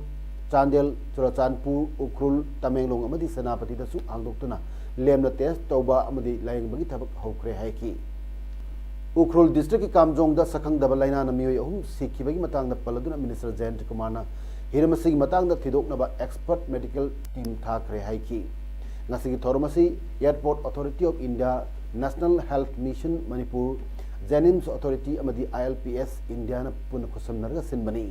ꯆꯥꯟꯗꯦꯜ, ꯆꯨꯔꯆꯥꯟꯄꯨꯔ, ꯎꯈ꯭ꯔꯨꯜ, ꯇꯃꯦꯡꯂꯣꯡ ꯑꯃꯗꯤ ꯁꯦꯅꯥꯄꯇꯤꯗꯁꯨ ꯍꯥꯡꯗꯣꯛꯇꯨꯅ ꯂꯦꯝꯅ ꯇꯦꯁ ꯇꯧꯕ ꯑꯃꯗꯤ ꯂꯥꯌꯦꯡꯕꯒꯤ ꯊꯕꯛ ꯍꯧꯈ꯭ꯔꯦ ꯍꯥꯏꯈꯤ꯫ ꯎꯈ꯭ꯔꯨꯜ ꯗꯤꯁꯇ꯭ꯔꯤꯛꯀꯤ ꯀꯥꯝꯖꯣꯡꯗ ꯁꯛꯈꯪꯗꯕ ꯂꯥꯏꯅꯥꯅ ꯃꯤꯑꯣꯏ ꯑꯍꯨꯝ ꯁꯤꯈꯤꯕꯒꯤ ꯃꯇꯥꯡꯗ ꯄꯜꯂꯗꯨꯅ ꯃꯤꯅꯤꯁꯇꯔ ꯖꯌꯟꯇꯀꯨꯃꯥꯔꯅ ꯍꯤꯔꯝ ꯑꯁꯤꯒꯤ ꯃꯇꯥꯡꯗ ꯊꯤꯗꯣꯛꯅꯕ ꯑꯦꯛꯁꯄꯔꯠ ꯃꯦꯗꯤꯀꯦꯜ ꯇꯤꯝ ꯊꯥꯈ꯭ꯔꯦ ꯍꯥꯏꯈꯤ꯫ ꯉꯁꯤꯒꯤ ꯊꯧꯔꯝ ꯑꯁꯤ Airport Authority of India, National Health Mission Manipur, JNIMS authority ꯑꯃꯗꯤ ꯑꯥꯏ ꯑꯦꯜ ꯄꯤ ꯑꯦꯁ ꯏꯟꯗꯤꯌꯥꯅ ꯄꯨꯟꯅ ꯈꯨꯠꯁꯝꯅꯔꯒ ꯁꯤꯟꯕꯅꯤ꯫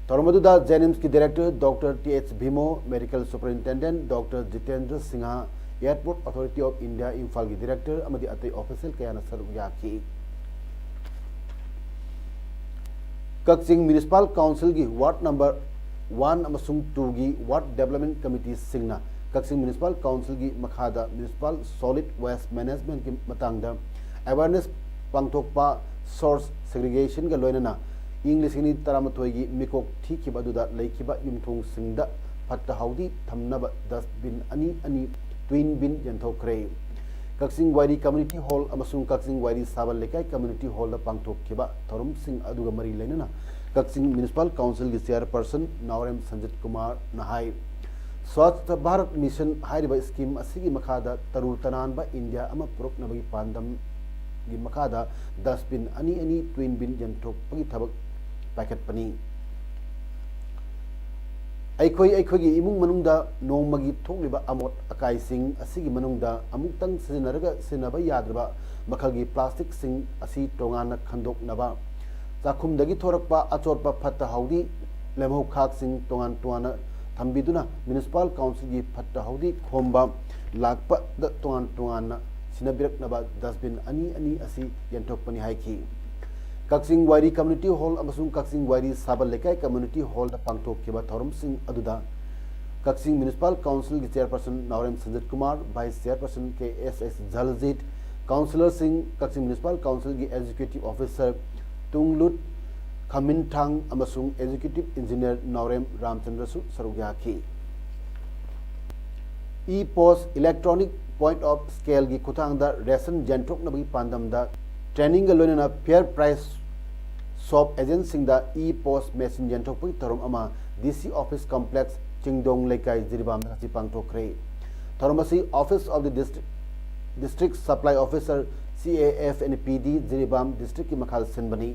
ꯊꯧꯔꯝ ꯑꯗꯨꯗ ꯖꯦꯅꯤꯝꯁꯀꯤ director doctor T H Vimo, medical superintendent doctor Jitendra Singh, Airport Authority of India ꯏꯝꯐꯥꯜꯒꯤ ꯗꯥꯏꯔꯦꯛꯇꯔ ꯑꯃꯗꯤ ꯑꯇꯩ ꯑꯣꯐꯤꯁꯤꯌꯦꯜ ꯀꯌꯥꯅ ꯁꯔꯨꯛ ꯌꯥꯈꯤ꯫ ꯀꯛꯆꯤꯡ ꯃ꯭ꯌꯨꯅꯤꯁꯤꯄꯥꯜ ꯀꯥꯎꯟꯁꯤꯜꯒꯤ ꯋꯥꯔꯗ ꯅꯝꯕꯔ ꯋꯥꯟ ꯑꯃꯁꯨꯡ ꯇꯨꯒꯤ ꯋꯥꯔꯗ ꯗꯦꯕꯂꯞꯃꯦꯟꯠ ꯀꯃꯤꯇꯤꯁꯤꯡꯅ ꯀꯛꯆꯤꯡ ꯃ꯭ꯌꯨꯅꯤꯁꯤꯄꯥꯜ ꯀꯥꯎꯟꯁꯤꯜꯒꯤ ꯃꯈꯥꯗ ꯃ꯭ꯌꯨꯅꯤꯁꯤꯄꯥꯜ ꯁꯣꯂꯤꯗ ꯋꯦꯁ ꯃꯦꯅꯦꯖꯃꯦꯟꯠꯀꯤ ꯃꯇꯥꯡꯗ ꯑꯦꯋꯦꯔꯅꯦꯁ ꯄꯥꯡꯊꯣꯛꯄ, ꯁꯣꯔꯁ ꯁꯦꯒ꯭ꯔꯤꯒꯦꯁꯟꯒ ꯂꯣꯏꯅꯅ ꯏꯪ ꯂꯤꯁꯤꯡ ꯑꯅꯤ ꯇꯔꯥꯃꯥꯊꯣꯏꯒꯤ ꯃꯤꯀꯣꯛ ꯊꯤꯈꯤꯕ ꯑꯗꯨꯗ ꯂꯩꯈꯤꯕ ꯌꯨꯝꯊꯣꯡꯁꯤꯡꯗ ꯐꯠꯇ ꯍꯥꯎꯗꯤ ꯊꯝꯅꯕ ꯗꯁꯕꯤꯟ ꯑꯅꯤ ꯑꯅꯤ, ꯇ꯭ꯋꯤꯟ ꯕꯤꯟ ꯌꯦꯟꯊꯣꯛꯈ꯭ꯔꯦ꯫ ꯀꯛꯆꯤꯡ ꯋꯥꯏꯔꯤ ꯀꯝꯃ꯭ꯌꯨꯅꯤꯇꯤ ꯍꯣꯜ ꯑꯃꯁꯨꯡ ꯀꯛꯆꯤꯡ ꯋꯥꯏꯔꯤ ꯁꯥꯕꯜ ꯂꯩꯀꯥꯏ ꯀꯝꯃ꯭ꯌꯨꯅꯤꯇꯤ ꯍꯣꯜꯗ ꯄꯥꯡꯊꯣꯛꯈꯤꯕ ꯊꯧꯔꯝꯁꯤꯡ ꯑꯗꯨꯒ ꯃꯔꯤ ꯂꯩꯅꯅ ꯀꯛꯆꯤꯡ ꯃ꯭ꯌꯨꯅꯤꯁꯤꯄꯥꯜ ꯀꯥꯎꯟꯁꯤꯜꯒꯤ ꯆꯤꯌꯔꯄꯔꯁꯟ ꯅꯥꯎꯔꯦꯝ ꯁꯟꯖꯤꯠ ꯀꯨꯃꯥꯔꯅ ꯍꯥꯏ, ꯁ꯭ꯋꯥꯁꯊ ꯚꯥꯔꯠ ꯃꯤꯁꯟ ꯍꯥꯏꯔꯤꯕ ꯁ꯭ꯀꯤꯝ ꯑꯁꯤꯒꯤ ꯃꯈꯥꯗ ꯇꯔꯨ ꯇꯅꯥꯟꯕ ꯏꯟꯗꯤꯌꯥ ꯑꯃ ꯄꯨꯔꯛꯅꯕꯒꯤ ꯄꯥꯟꯗꯝꯒꯤ ꯃꯈꯥꯗ ꯗꯁꯕꯤꯟ ꯑꯅꯤ ꯑꯅꯤ ꯇ꯭ꯋꯤꯟ ꯕꯤꯟ ꯌꯦꯟꯊꯣꯛꯄꯒꯤ ꯊꯕꯛ ꯄꯥꯏꯈꯠꯄꯅꯤ꯫ ꯑꯩꯈꯣꯏ ꯑꯩꯈꯣꯏꯒꯤ ꯏꯃꯨꯡ ꯃꯅꯨꯡꯗ ꯅꯣꯡꯃꯒꯤ ꯊꯣꯛꯂꯤꯕ ꯑꯃꯣꯠ ꯑꯀꯥꯏꯁꯤꯡ ꯑꯁꯤꯒꯤ ꯃꯅꯨꯡꯗ ꯑꯃꯨꯛꯇꯪ ꯁꯤꯖꯤꯟꯅꯔꯒ ꯁꯤꯖꯤꯟꯅꯕ ꯌꯥꯗ꯭ꯔꯕ ꯃꯈꯜꯒꯤ ꯄ꯭ꯂꯥꯁꯇꯤꯛꯁꯤꯡ ꯑꯁꯤ ꯇꯣꯉꯥꯟꯅ ꯈꯟꯗꯣꯛꯅꯕ, ꯆꯥꯛꯈꯨꯝꯗꯒꯤ ꯊꯣꯔꯛꯄ ꯑꯆꯣꯠꯄ ꯐꯠꯇ ꯍꯥꯎꯗꯤ ꯂꯦꯝꯍꯧꯈꯥꯛꯁꯤꯡ ꯇꯣꯉꯥꯟ ꯇꯣꯉꯥꯟꯅ ꯊꯝꯕꯤꯗꯨꯅ ꯃ꯭ꯌꯨꯅꯤꯁꯤꯄꯥꯜ ꯀꯥꯎꯟꯁꯤꯜꯒꯤ ꯐꯠꯇ ꯍꯥꯎꯗꯤ ꯈꯣꯝꯕ ꯂꯥꯛꯄꯗ ꯇꯣꯉꯥꯟ ꯇꯣꯉꯥꯟꯅ ꯁꯤꯟꯅꯕꯤꯔꯛꯅꯕ ꯗꯁꯕꯤꯟ ꯑꯅꯤ ꯑꯅꯤ ꯑꯁꯤ ꯌꯦꯟꯊꯣꯛꯄꯅꯤ ꯍꯥꯏꯈꯤ꯫ ꯀꯛꯆꯤꯡ ꯋꯥꯏꯔꯤ ꯀꯝꯃ꯭ꯌꯨꯅꯤꯇꯤ ꯍꯣꯜ ꯑꯃꯁꯨꯡ ꯀꯛꯆꯤꯡ ꯋꯥꯏꯔꯤ ꯁꯥꯕꯜ ꯂꯩꯀꯥꯏ ꯀꯝꯃ꯭ꯌꯨꯅꯤꯇꯤ ꯍꯣꯜꯗ ꯄꯥꯡꯊꯣꯛꯈꯤꯕ ꯊꯧꯔꯝꯁꯤꯡ ꯑꯗꯨꯗ ꯀꯛꯆꯤꯡ ꯃ꯭ꯌꯨꯅꯤꯁꯤꯄꯥꯜ ꯀꯥꯎꯟꯁꯤꯜꯒꯤ ꯆꯦꯌꯔꯄꯔꯁꯟ ꯅꯥꯎꯔꯦꯝ ꯁꯟꯖꯤꯠ ꯀꯨꯃꯥꯔ, ꯚꯥꯏꯁ ꯆꯦꯌꯔꯄꯔꯁꯟ ꯀꯦ ꯑꯦꯁ ꯑꯦꯁ ꯖꯜꯖꯤꯠ, ꯀꯥꯎꯟꯁꯤꯂꯔꯁꯤꯡ, ꯀꯛꯆꯤꯡ ꯃ꯭ꯌꯨꯅꯤꯁꯤꯄꯥꯜ ꯀꯥꯎꯟꯁꯤꯜꯒꯤ ꯑꯦꯛꯖꯤꯀ꯭ꯌꯨꯇꯤꯚ ꯑꯣꯐꯤꯁꯥꯔ ꯇꯨꯡꯂꯨꯠ ꯈꯥꯃꯤꯟꯊꯥꯡ ꯑꯃꯁꯨꯡ ꯑꯦꯛꯖꯤꯀ꯭ꯌꯨꯇꯤꯚ ꯏꯟꯖꯤꯅꯤꯌꯔ ꯅꯥꯎꯔꯦꯝ ꯔꯥꯝꯆꯟꯗ꯭ꯔꯁꯨ ꯁꯔꯨꯛ ꯌꯥꯈꯤ꯫ E post, Electronic Point of Sale ꯒꯤ ꯈꯨꯠꯊꯥꯡꯗ ꯔꯦꯁꯟ ꯌꯦꯟꯊꯣꯛꯅꯕꯒꯤ ꯄꯥꯟꯗꯝꯗ ꯇ꯭ꯔꯦꯅꯤꯡꯒ ꯂꯣꯏꯅꯅ ꯐꯤꯌꯔ ꯄ꯭ꯔꯥꯏꯁ ꯁꯣꯞ ꯑꯦꯖꯦꯟꯁꯤꯡꯗ ꯏ ꯄꯣꯁ ꯃꯦꯁꯤꯟ ꯌꯦꯟꯊꯣꯛꯄꯒꯤ ꯊꯧꯔꯝ ꯑꯃ ꯗꯤ ꯁꯤ ꯑꯣꯐꯤꯁ ꯀꯝꯄ꯭ꯂꯦꯛꯁ, ꯆꯤꯡꯗꯣꯡ ꯂꯩꯀꯥꯏ, ꯖꯤꯔꯤꯕꯥꯝꯗ ꯉꯁꯤ ꯄꯥꯡꯊꯣꯛꯈ꯭ꯔꯦ꯫ ꯊꯧꯔꯝ ꯑꯁꯤ Office of the District, District Supply Officer, C A F and P D, Jiribam ꯗꯤꯁꯇ꯭ꯔꯤꯛꯀꯤ ꯃꯈꯥꯗ ꯁꯤꯟꯕꯅꯤ꯫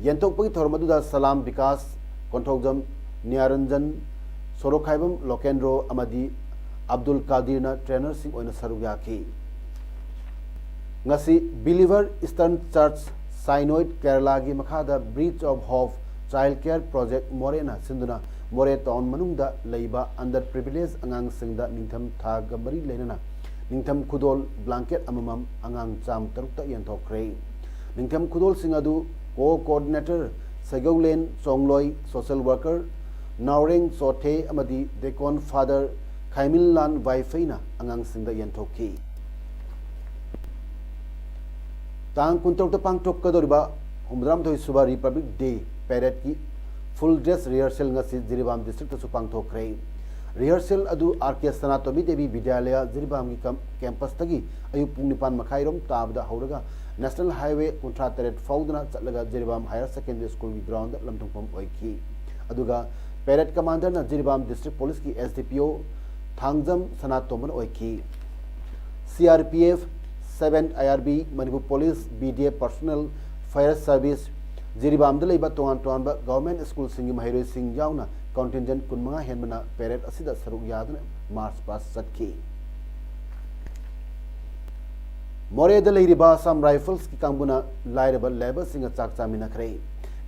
ꯌꯦꯟꯊꯣꯛꯄꯒꯤ ꯊꯧꯔꯝ ꯑꯗꯨꯗ ꯁꯂꯥꯝ ꯕꯤꯀꯥꯁ, ꯀꯣꯟꯊꯧꯖꯝ ꯅꯤꯌꯥꯔꯟꯖꯟ, ꯁꯣꯔꯣꯛꯈꯥꯏꯕꯝ ꯂꯣꯀꯦꯟꯗ꯭ꯔꯣ ꯑꯃꯗꯤ ꯑꯕꯗꯨꯜ ꯀꯥꯗꯤꯔꯅ ꯇ꯭ꯔꯦꯅꯔꯁꯤꯡ ꯑꯣꯏꯅ ꯁꯔꯨꯛ ꯌꯥꯈꯤ꯫ ꯉꯁꯤ Believer Eastern Church Synod ꯀꯦꯔꯂꯥꯒꯤ ꯃꯈꯥꯗ Bridge of Hope Child Care Project ꯃꯣꯔꯦꯅ ꯁꯤꯟꯗꯨꯅ ꯃꯣꯔꯦ ꯇꯥꯎꯟ ꯃꯅꯨꯡꯗ ꯂꯩꯕ under privilege ꯑꯉꯥꯡꯁꯤꯡꯗ ꯅꯤꯡꯊꯝ ꯊꯥꯒ ꯃꯔꯤ ꯂꯩꯅꯅ ꯅꯤꯡꯊꯝ ꯈꯨꯗꯣꯜ ꯕ꯭ꯂꯥꯡꯀꯦꯠ ꯑꯃꯃꯝ ꯑꯉꯥꯡ ꯆꯥꯝꯃ ꯇꯔꯨꯛꯇ ꯌꯦꯟꯊꯣꯛꯈ꯭ꯔꯦ꯫ ꯅꯤꯡꯊꯝ ꯈꯨꯗꯣꯜꯁꯤꯡ ꯑꯗꯨ ꯀꯣ ꯀꯣꯑꯣꯔꯗꯤꯅꯦꯇꯔ ꯁꯩꯒꯧꯂꯦꯟ ꯆꯣꯡꯂꯣꯏ, ꯁꯣꯁꯤꯌꯦꯜ ꯋꯥꯔꯀꯔ ꯅꯥꯎꯔꯦꯡ ꯆꯣꯊꯦ ꯑꯃꯗꯤ ꯗꯦꯀꯣꯟ ꯐꯥꯗꯔ ꯈꯥꯏꯃꯤꯟꯂꯥꯟ ꯋꯥꯏꯐꯩꯅ ꯑꯉꯥꯡꯁꯤꯡꯗ ꯌꯦꯟꯊꯣꯛꯈꯤ꯫ ꯇꯥꯡ ꯀꯨꯟꯇꯔꯨꯛꯇ ꯄꯥꯡꯊꯣꯛꯀꯗꯧꯔꯤꯕ ꯍꯨꯝꯐꯨꯇꯔꯥꯃꯥꯊꯣꯏ ꯁꯨꯕ Republic Day Parade ꯀꯤ full dress rehearsal ꯉꯁꯤ ꯖꯤꯔꯤꯕꯥꯝ ꯗꯤꯁꯇ꯭ꯔꯤꯛꯇꯁꯨ ꯄꯥꯡꯊꯣꯛꯈ꯭ꯔꯦ꯫ Rehearsal ꯑꯗꯨ ꯑꯥꯔ ꯀꯦ ꯁꯅꯥꯇꯣꯃꯤ ꯗꯦꯕꯤ ꯕꯤꯗ꯭ꯌꯥꯂꯌ ꯖꯤꯔꯤꯕꯥꯝꯒꯤ ꯀꯝ-, campus ꯇꯒꯤ ꯑꯌꯨꯛ ꯄꯨꯡ ꯅꯤꯄꯥꯟ ꯃꯈꯥꯏꯔꯣꯝ ꯇꯥꯕꯗ ꯍꯧꯔꯒ National Highway ꯀꯨꯟꯊ꯭ꯔꯥ ꯇꯔꯦꯠ ꯐꯥꯎꯗꯨꯅ ꯆꯠꯂꯒ ꯖꯤꯔꯤꯕꯥꯝ Higher Secondary School ꯒꯤ ground ꯗ ꯂꯝꯗꯝꯐꯝ ꯑꯣꯏꯈꯤ꯫ ꯑꯗꯨꯒ parade commander ꯅ ꯖꯤꯔꯤꯕꯥꯝ District Police ꯀꯤ S D P O Thangjam ꯁꯅꯥꯇꯣꯝꯕꯅ ꯑꯣꯏꯈꯤ꯫ C R P F, seven I R B, Manipur police, B D F personnel, fire service, ꯖꯤꯔꯤꯕꯥꯝꯗ ꯂꯩꯕ ꯇꯣꯉꯥꯟ ꯇꯣꯉꯥꯟꯕ government school ꯁꯤꯡꯒꯤ ꯃꯍꯩꯔꯣꯏꯁꯤꯡ ꯌꯥꯎꯅ contingent ꯀꯨꯟꯃꯉꯥ ꯍꯦꯟꯕꯅ parade ꯑꯁꯤꯗ ꯁꯔꯨꯛ ꯌꯥꯗꯨꯅ march past ꯆꯠꯈꯤ꯫ ꯃꯣꯔꯦꯗ ꯂꯩꯔꯤꯕ ꯑꯁꯥꯝ ꯔꯥꯏꯐꯜꯁꯀꯤ ꯀꯥꯡꯕꯨꯅ ꯂꯥꯏꯔꯕ ꯂꯦꯕꯔꯁꯤꯡꯒ ꯆꯥꯛ ꯆꯥꯃꯤꯟꯅꯈ꯭ꯔꯦ꯫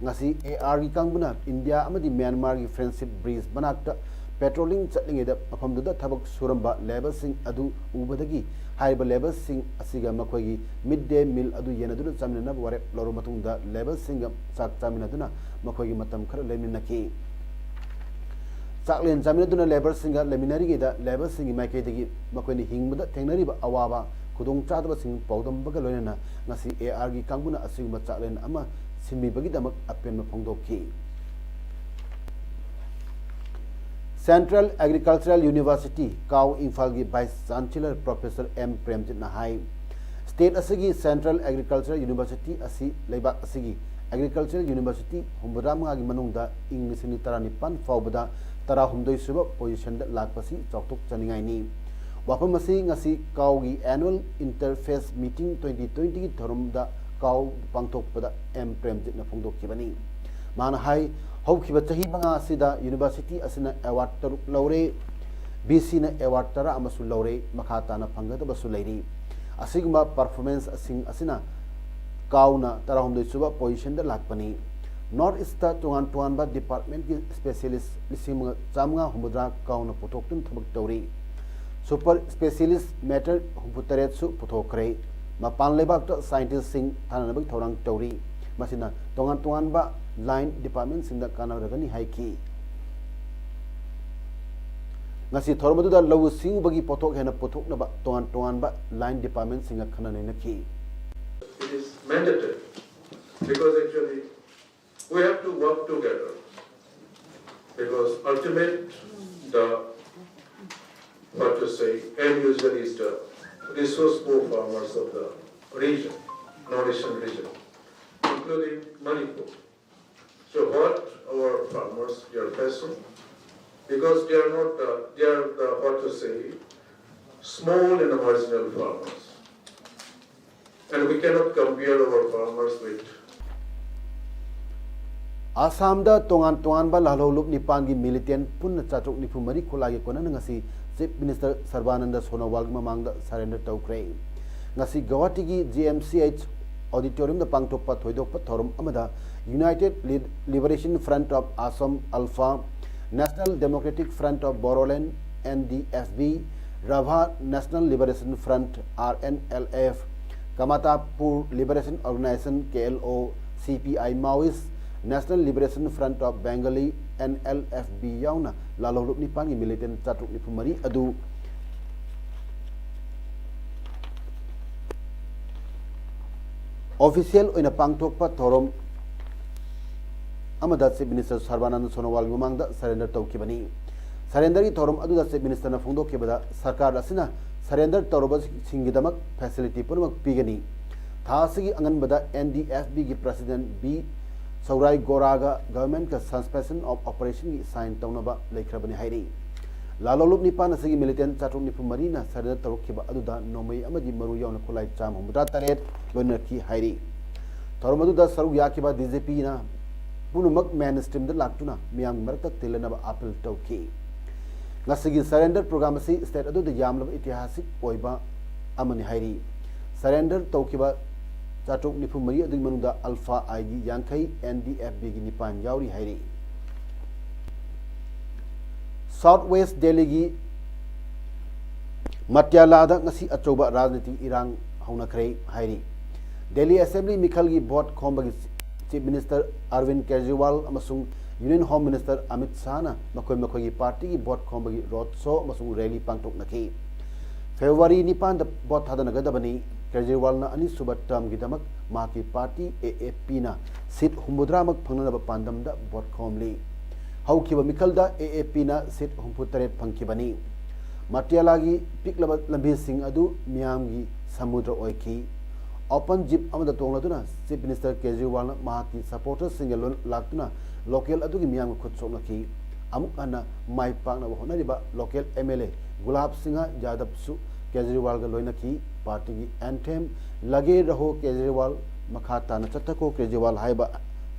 ꯉꯁꯤ ꯑꯦ ꯑꯥꯔꯒꯤ ꯀꯥꯡꯕꯨꯅ ꯏꯟꯗꯤꯌꯥ ꯑꯃꯗꯤ ꯃ꯭ꯌꯥꯟꯃꯥꯔꯒꯤ ꯐ꯭ꯔꯦꯟꯁꯤꯞ ꯕ꯭ꯔꯤꯖ ꯃꯅꯥꯛꯇ ꯄꯦꯇ꯭ꯔꯣꯂꯤꯡ ꯆꯠꯂꯤꯉꯩꯗ ꯃꯐꯝꯗꯨꯗ ꯊꯕꯛ ꯁꯨꯔꯝꯕ ꯂꯦꯕꯔꯁꯤꯡ ꯑꯗꯨ ꯎꯕꯗꯒꯤ ꯍꯥꯏꯔꯤꯕ ꯂꯦꯕꯔꯁꯤꯡ ꯑꯁꯤꯒ ꯃꯈꯣꯏꯒꯤ ꯃꯤꯗ ꯗꯦ ꯃꯤꯜ ꯑꯗꯨ ꯌꯦꯟꯅꯗꯨꯅ ꯆꯥꯃꯤꯟꯅꯅꯕ ꯋꯥꯔꯦꯞ ꯂꯧꯔꯕ ꯃꯇꯨꯡꯗ ꯂꯦꯕꯔꯁꯤꯡꯒ ꯆꯥꯛ ꯆꯥꯃꯤꯟꯅꯗꯨꯅ ꯃꯈꯣꯏꯒꯤ ꯃꯇꯝ ꯈꯔ ꯂꯦꯟꯃꯤꯟꯅꯈꯤ꯫ ꯆꯥꯛꯂꯦꯟ ꯆꯥꯃꯤꯟꯅꯗꯨꯅ ꯂꯦꯕꯔꯁꯤꯡꯒ ꯂꯩꯃꯤꯟꯅꯔꯤꯉꯩꯗ ꯂꯦꯕꯔꯁꯤꯡꯒꯤ ꯃꯥꯏꯀꯩꯗꯒꯤ ꯃꯈꯣꯏꯅ ꯍꯤꯡꯕꯗ ꯊꯦꯡꯅꯔꯤꯕ ꯑꯋꯥꯕ ꯈꯨꯗꯣꯡꯆꯥꯗꯕꯁꯤꯡ ꯄꯥꯎꯗꯝꯕꯒ ꯂꯣꯏꯅꯅ ꯉꯁꯤ ꯑꯦ ꯑꯥꯔꯒꯤ ꯀꯥꯡꯕꯨꯅ ꯑꯁꯤꯒꯨꯝꯕ ꯆꯥꯛꯂꯦꯟ ꯑꯃ ꯁꯤꯟꯕꯤꯕꯒꯤꯗꯃꯛ ꯑꯄꯦꯟꯕ ꯐꯣꯡꯗꯣꯛꯈꯤ꯫ Central Agricultural University, ꯀꯥꯎ, ꯏꯝꯐꯥꯜꯒꯤ Vice Chancellor Professor ꯑꯦꯝ ꯄ꯭ꯔꯦꯝꯖꯤꯠꯅ ꯍꯥꯏ, ꯁ꯭ꯇꯦꯠ ꯑꯁꯤꯒꯤ Central Agricultural University ꯑꯁꯤ ꯂꯩꯕꯥꯛ ꯑꯁꯤꯒꯤ Agricultural University ꯍꯨꯝꯐꯨꯇꯔꯥ ꯃꯉꯥꯒꯤ ꯃꯅꯨꯡꯗ ꯏꯪ ꯂꯤꯁꯤꯡ ꯑꯅꯤ ꯇꯔꯥꯅꯤꯄꯥꯟ ꯐꯥꯎꯕꯗ ꯇꯔꯥꯍꯨꯝꯗꯣꯏ ꯁꯨꯕ ꯄꯣꯖꯤꯁꯟꯗ ꯂꯥꯛꯄꯁꯤ ꯆꯥꯎꯊꯣꯛꯆꯅꯤꯡꯉꯥꯏꯅꯤ꯫ ꯋꯥꯐꯝ ꯑꯁꯤ ꯉꯁꯤ ꯀꯥꯎꯒꯤ Annual Interfaith Meeting twenty twenty ꯒꯤ ꯊꯧꯔꯝꯗ ꯀꯥꯎ ꯄꯥꯡꯊꯣꯛꯄꯗ ꯑꯦꯝ ꯄ꯭ꯔꯦꯝꯖꯤꯠꯅ ꯐꯣꯡꯗꯣꯛꯈꯤꯕꯅꯤ꯫ ꯃꯥꯅ ꯍꯥꯏ, ꯍꯧꯈꯤꯕ ꯆꯍꯤ ꯃꯉꯥ ꯑꯁꯤꯗ ꯌꯨꯅꯤꯚꯔꯁꯤꯇꯤ ꯑꯁꯤꯅ ꯑꯦꯋꯥꯔꯗ ꯇꯔꯨꯛ ꯂꯧꯔꯦ, ꯕꯤ ꯁꯤꯅ ꯑꯦꯋꯥꯔꯗ ꯇꯔꯥ ꯑꯃꯁꯨ ꯂꯧꯔꯦ, ꯃꯈꯥ ꯇꯥꯅ ꯐꯪꯒꯗꯕꯁꯨ ꯂꯩꯔꯤ꯫ ꯑꯁꯤꯒꯨꯝꯕ ꯄꯔꯐꯣꯔꯃꯦꯟꯁꯁꯤꯡ ꯑꯁꯤꯅ ꯀꯥꯎꯅ ꯇꯔꯥꯍꯨꯝꯗꯣꯏ ꯁꯨꯕ ꯄꯣꯖꯤꯁꯟꯗ ꯂꯥꯛꯄꯅꯤ꯫ ꯅꯣꯔꯠ ꯏꯁꯇ ꯇꯣꯉꯥꯟ ꯇꯣꯉꯥꯟꯕ ꯗꯤꯄꯥꯔꯠꯃꯦꯟꯠꯀꯤ ꯁ꯭ꯄꯦꯁꯤꯌꯦꯂꯤꯁ ꯂꯤꯁꯤꯡ ꯃꯉꯥ ꯆꯥꯃꯉꯥ ꯍꯨꯝꯐꯨꯇꯔꯥ ꯀꯥꯎꯅ ꯄꯨꯊꯣꯛꯇꯨꯅ ꯊꯕꯛ ꯇꯧꯔꯤ꯫ ꯁꯨꯄꯔ ꯁ꯭ꯄꯦꯁꯤꯌꯦꯂꯤꯁ ꯃꯦꯇꯔ ꯍꯨꯝꯐꯨꯇꯔꯦꯠꯁꯨ ꯄꯨꯊꯣꯛꯈ꯭ꯔꯦ꯫ ꯃꯄꯥꯟ ꯂꯩꯕꯥꯛꯇ ꯁꯥꯏꯟꯇꯤꯁꯁꯤꯡ ꯊꯥꯅꯅꯕꯒꯤ ꯊꯧꯔꯥꯡ ꯇꯧꯔꯤ꯫ ꯃꯁꯤꯅ ꯇꯣꯉꯥꯟ ꯇꯣꯉꯥꯟꯕ ꯂꯥꯏꯟ ꯗꯤꯄꯥꯔꯠꯃꯦꯟꯠꯁꯤꯡꯗ ꯀꯥꯟꯅꯔꯒꯅꯤ ꯍꯥꯏꯈꯤ꯫ ꯉꯁꯤ ꯊꯧꯔꯝ ꯑꯗꯨꯗ ꯂꯧꯎ ꯁꯤꯡꯎꯕꯒꯤ ꯄꯣꯠꯊꯣꯛ ꯍꯦꯟꯅ ꯄꯨꯊꯣꯛꯅꯕ ꯇꯣꯉꯥꯟ ꯇꯣꯉꯥꯟꯕ ꯂꯥꯏꯟ ꯗꯤꯄꯥꯔꯠꯃꯦꯟꯠꯁꯤꯡꯒ ꯈꯟꯅ ꯅꯩꯅꯈꯤ꯫ It is mandatory because actually we have to work together because ultimate the, what to say, end user is the resource poor farmers of the region, North Eastern region, including Manipur. So what our farmers they are facing, because they are not, uh, they are, uh, what to say, small and marginal farmers. And we cannot compare our farmers with ꯑꯁꯥꯝꯗ ꯇꯣꯉꯥꯟ ꯇꯣꯉꯥꯟꯕ ꯂꯥꯜꯍꯧꯂꯨꯞ ꯅꯤꯄꯥꯟꯒꯤ ꯃꯤꯂꯤꯇꯦꯟ ꯄꯨꯟꯅ ꯆꯥꯇ꯭ꯔꯨꯛ ꯅꯤꯐꯨ ꯃꯔꯤ ꯈꯨꯠꯂꯥꯏꯒꯤ ꯀꯣꯟꯅꯅ ꯉꯁꯤ chief minister ꯁꯔꯕꯥꯅꯟꯗ ꯁꯣꯅꯣꯋꯥꯜꯒꯤ ꯃꯃꯥꯡꯗ surrender ꯇꯧꯈ꯭ꯔꯦ꯫ ꯉꯁꯤ ꯒꯧꯍꯥꯇꯤꯒꯤ G M C H auditoriumꯗ ꯄꯥꯡꯊꯣꯛꯄ ꯊꯣꯏꯗꯣꯛꯄ ꯊꯧꯔꯝ ꯑꯃꯗ United Li- Liberation Front of Assam, ULFA, National Democratic Front of Bodoland, N D F B, Rabha National Liberation Front, R N L F, Kamatapur Liberation Organization, K L O, C P I Maoist, National Liberation Front of Bengali, N L F B ꯌꯥꯎꯅ ꯂꯥꯜꯍꯧꯂꯨꯞ ꯅꯤꯄꯥꯟꯒꯤ militant ꯆꯥꯇ꯭ꯔꯨꯛ ꯅꯤꯐꯨ ꯃꯔꯤ ꯑꯗꯨ official ꯑꯣꯏꯅ ꯄꯥꯡꯊꯣꯛꯄ ꯊꯧꯔꯝ ꯑꯃꯗ Chief Minister ꯁꯔꯕꯥꯅꯟꯗ ꯁꯣꯅꯣꯋꯥꯜꯒꯤ ꯃꯃꯥꯡꯗ surrender ꯇꯧꯈꯤꯕꯅꯤ꯫ Surrenderꯒꯤ ꯊꯧꯔꯝ ꯑꯗꯨꯗ Chief Ministerꯅ ꯐꯣꯡꯗꯣꯛꯈꯤꯕꯗ, ꯁꯔꯀꯥꯔ ꯑꯁꯤꯅ surrender ꯇꯧꯔꯕꯁꯤꯡꯒꯤꯗꯃꯛ facility ꯄꯨꯝꯅꯃꯛ ꯄꯤꯒꯅꯤ꯫ ꯊꯥ ꯑꯁꯤꯒꯤ ꯑꯉꯟꯕꯗ N D F Bꯒꯤ President B ꯁꯧꯔꯥꯏ ꯒꯣꯔꯥꯒ governmentꯀ suspension of operationꯒꯤ sign ꯇꯧꯅꯕ ꯂꯩꯈ꯭ꯔꯕꯅꯤ ꯍꯥꯏꯔꯤ꯫ ꯂꯥꯜꯍꯧꯂꯨꯞ ꯅꯤꯄꯥꯟ ꯑꯁꯤꯒꯤ militant ꯆꯥꯇ꯭ꯔꯨꯛ ꯅꯤꯐꯨ ꯃꯔꯤꯅ surrender ꯇꯧꯔꯛꯈꯤꯕ ꯑꯗꯨꯗ ꯅꯣꯡꯃꯩ ꯑꯃꯗꯤ ꯃꯔꯨ ꯌꯥꯎꯅ ꯈꯨꯠꯂꯥꯏ ꯆꯥꯝꯃ ꯍꯨꯝꯐꯨꯇꯔꯥ ꯇꯔꯦꯠ ꯂꯣꯏꯅꯔꯛꯈꯤ ꯍꯥꯏꯔꯤ꯫ ꯊꯧꯔꯝ ꯑꯗꯨꯗ ꯁꯔꯨꯛ ꯌꯥꯈꯤꯕ D G Pꯅ ꯄꯨꯝꯅꯃꯛ mainstreamꯗ ꯂꯥꯛꯇꯨꯅ ꯃꯤꯌꯥꯝꯒꯤ ꯃꯔꯛꯇ ꯇꯤꯜꯂꯅꯕ appeal ꯇꯧꯈꯤ꯫ ꯉꯁꯤꯒꯤ surrender program ꯑꯁꯤ state ꯑꯗꯨꯗ ꯌꯥꯝꯂꯕ ꯏꯇꯤꯍꯥꯁꯤꯛ ꯑꯣꯏꯕ ꯑꯃꯅꯤ ꯍꯥꯏꯔꯤ꯫ Surrender ꯇꯧꯈꯤꯕ ꯆꯥꯇ꯭ꯔꯨꯛ ꯅꯤꯐꯨ ꯃꯔꯤ ꯑꯗꯨꯒꯤ ꯃꯅꯨꯡꯗ ULFA-Iꯒꯤ ꯌꯥꯡꯈꯩ, N D F Bꯒꯤ ꯅꯤꯄꯥꯟ ꯌꯥꯎꯔꯤ ꯍꯥꯏꯔꯤ꯫ South West Delhiꯒꯤ ꯃꯇ꯭ꯌꯥꯂꯥꯗ ꯉꯁꯤ ꯑꯆꯧꯕ ꯔꯥꯖꯅꯤꯇꯤ ꯏꯔꯥꯡ ꯍꯧꯅꯈ꯭ꯔꯦ ꯍꯥꯏꯔꯤ꯫ Delhi Assembly ꯃꯤꯈꯜꯒꯤ vote ꯈꯣꯝꯕꯒꯤ Chief Minister Arvind Kejriwal ꯑꯃꯁꯨꯡ Union Home Minister Amit Shahꯅ ꯃꯈꯣꯏ ꯃꯈꯣꯏꯒꯤ partyꯒꯤ vote ꯈꯣꯝꯕꯒꯤ road show ꯑꯃꯁꯨꯡ rally ꯄꯥꯡꯊꯣꯛꯅꯈꯤ꯫ February ꯅꯤꯄꯥꯟꯗ vote ꯊꯥꯗꯅꯒꯗꯕꯅꯤ꯫ ꯀꯦꯖ꯭ꯔꯤꯋꯥꯜꯅ ꯑꯅꯤꯁꯨꯕ termꯒꯤꯗꯃꯛ ꯃꯍꯥꯛꯀꯤ party A A Pꯅ seat ꯍꯨꯝꯐꯨꯇꯔꯥꯃꯛ ꯐꯪꯅꯅꯕ ꯄꯥꯟꯗꯝꯗ vote ꯈꯣꯝꯂꯤ꯫ ꯍꯧꯈꯤꯕ ꯃꯤꯈꯜꯗ A A Pꯅ seat ꯍꯨꯝꯐꯨꯇꯔꯦꯠ ꯐꯪꯈꯤꯕꯅꯤ꯫ ꯃꯇ꯭ꯌꯥꯂꯥꯒꯤ ꯄꯤꯛꯂꯕ ꯂꯝꯕꯤꯁꯤꯡ ꯑꯗꯨ ꯃꯤꯌꯥꯝꯒꯤ ꯁꯃꯨꯗ꯭ꯔ ꯑꯣꯏꯈꯤ꯫ Open jeep ꯑꯃꯗ ꯇꯣꯡꯂꯗꯨꯅ Chief Minister ꯀꯦꯖ꯭ꯔꯤꯋꯥꯜꯅ ꯃꯍꯥꯛꯀꯤ supporterꯁꯤꯡꯒ ꯂꯣꯏꯅ ꯂꯥꯛꯇꯨꯅ local ꯑꯗꯨꯒꯤ ꯃꯤꯌꯥꯝꯒ ꯈꯨꯠ ꯁꯣꯛꯅꯈꯤ꯫ ꯑꯃꯨꯛ ꯍꯟꯅ ꯃꯥꯏ ꯄꯥꯛꯅꯕ ꯍꯣꯠꯅꯔꯤꯕ local M L A gulab Singh ꯌꯥꯗꯕꯁꯨ ꯀꯦꯖ꯭ꯔꯤꯋꯥꯜꯒ ꯂꯣꯏꯅꯈꯤ꯫ Partyꯒꯤ anthem "ꯂꯒꯦ ꯔꯍꯣ ꯀꯦꯖ꯭ꯔꯤꯋꯥꯜ, ꯃꯈꯥ ꯇꯥꯅ ꯆꯠꯊꯈꯣ ꯀꯦꯖ꯭ꯔꯤꯋꯥꯜ" ꯍꯥꯏꯕ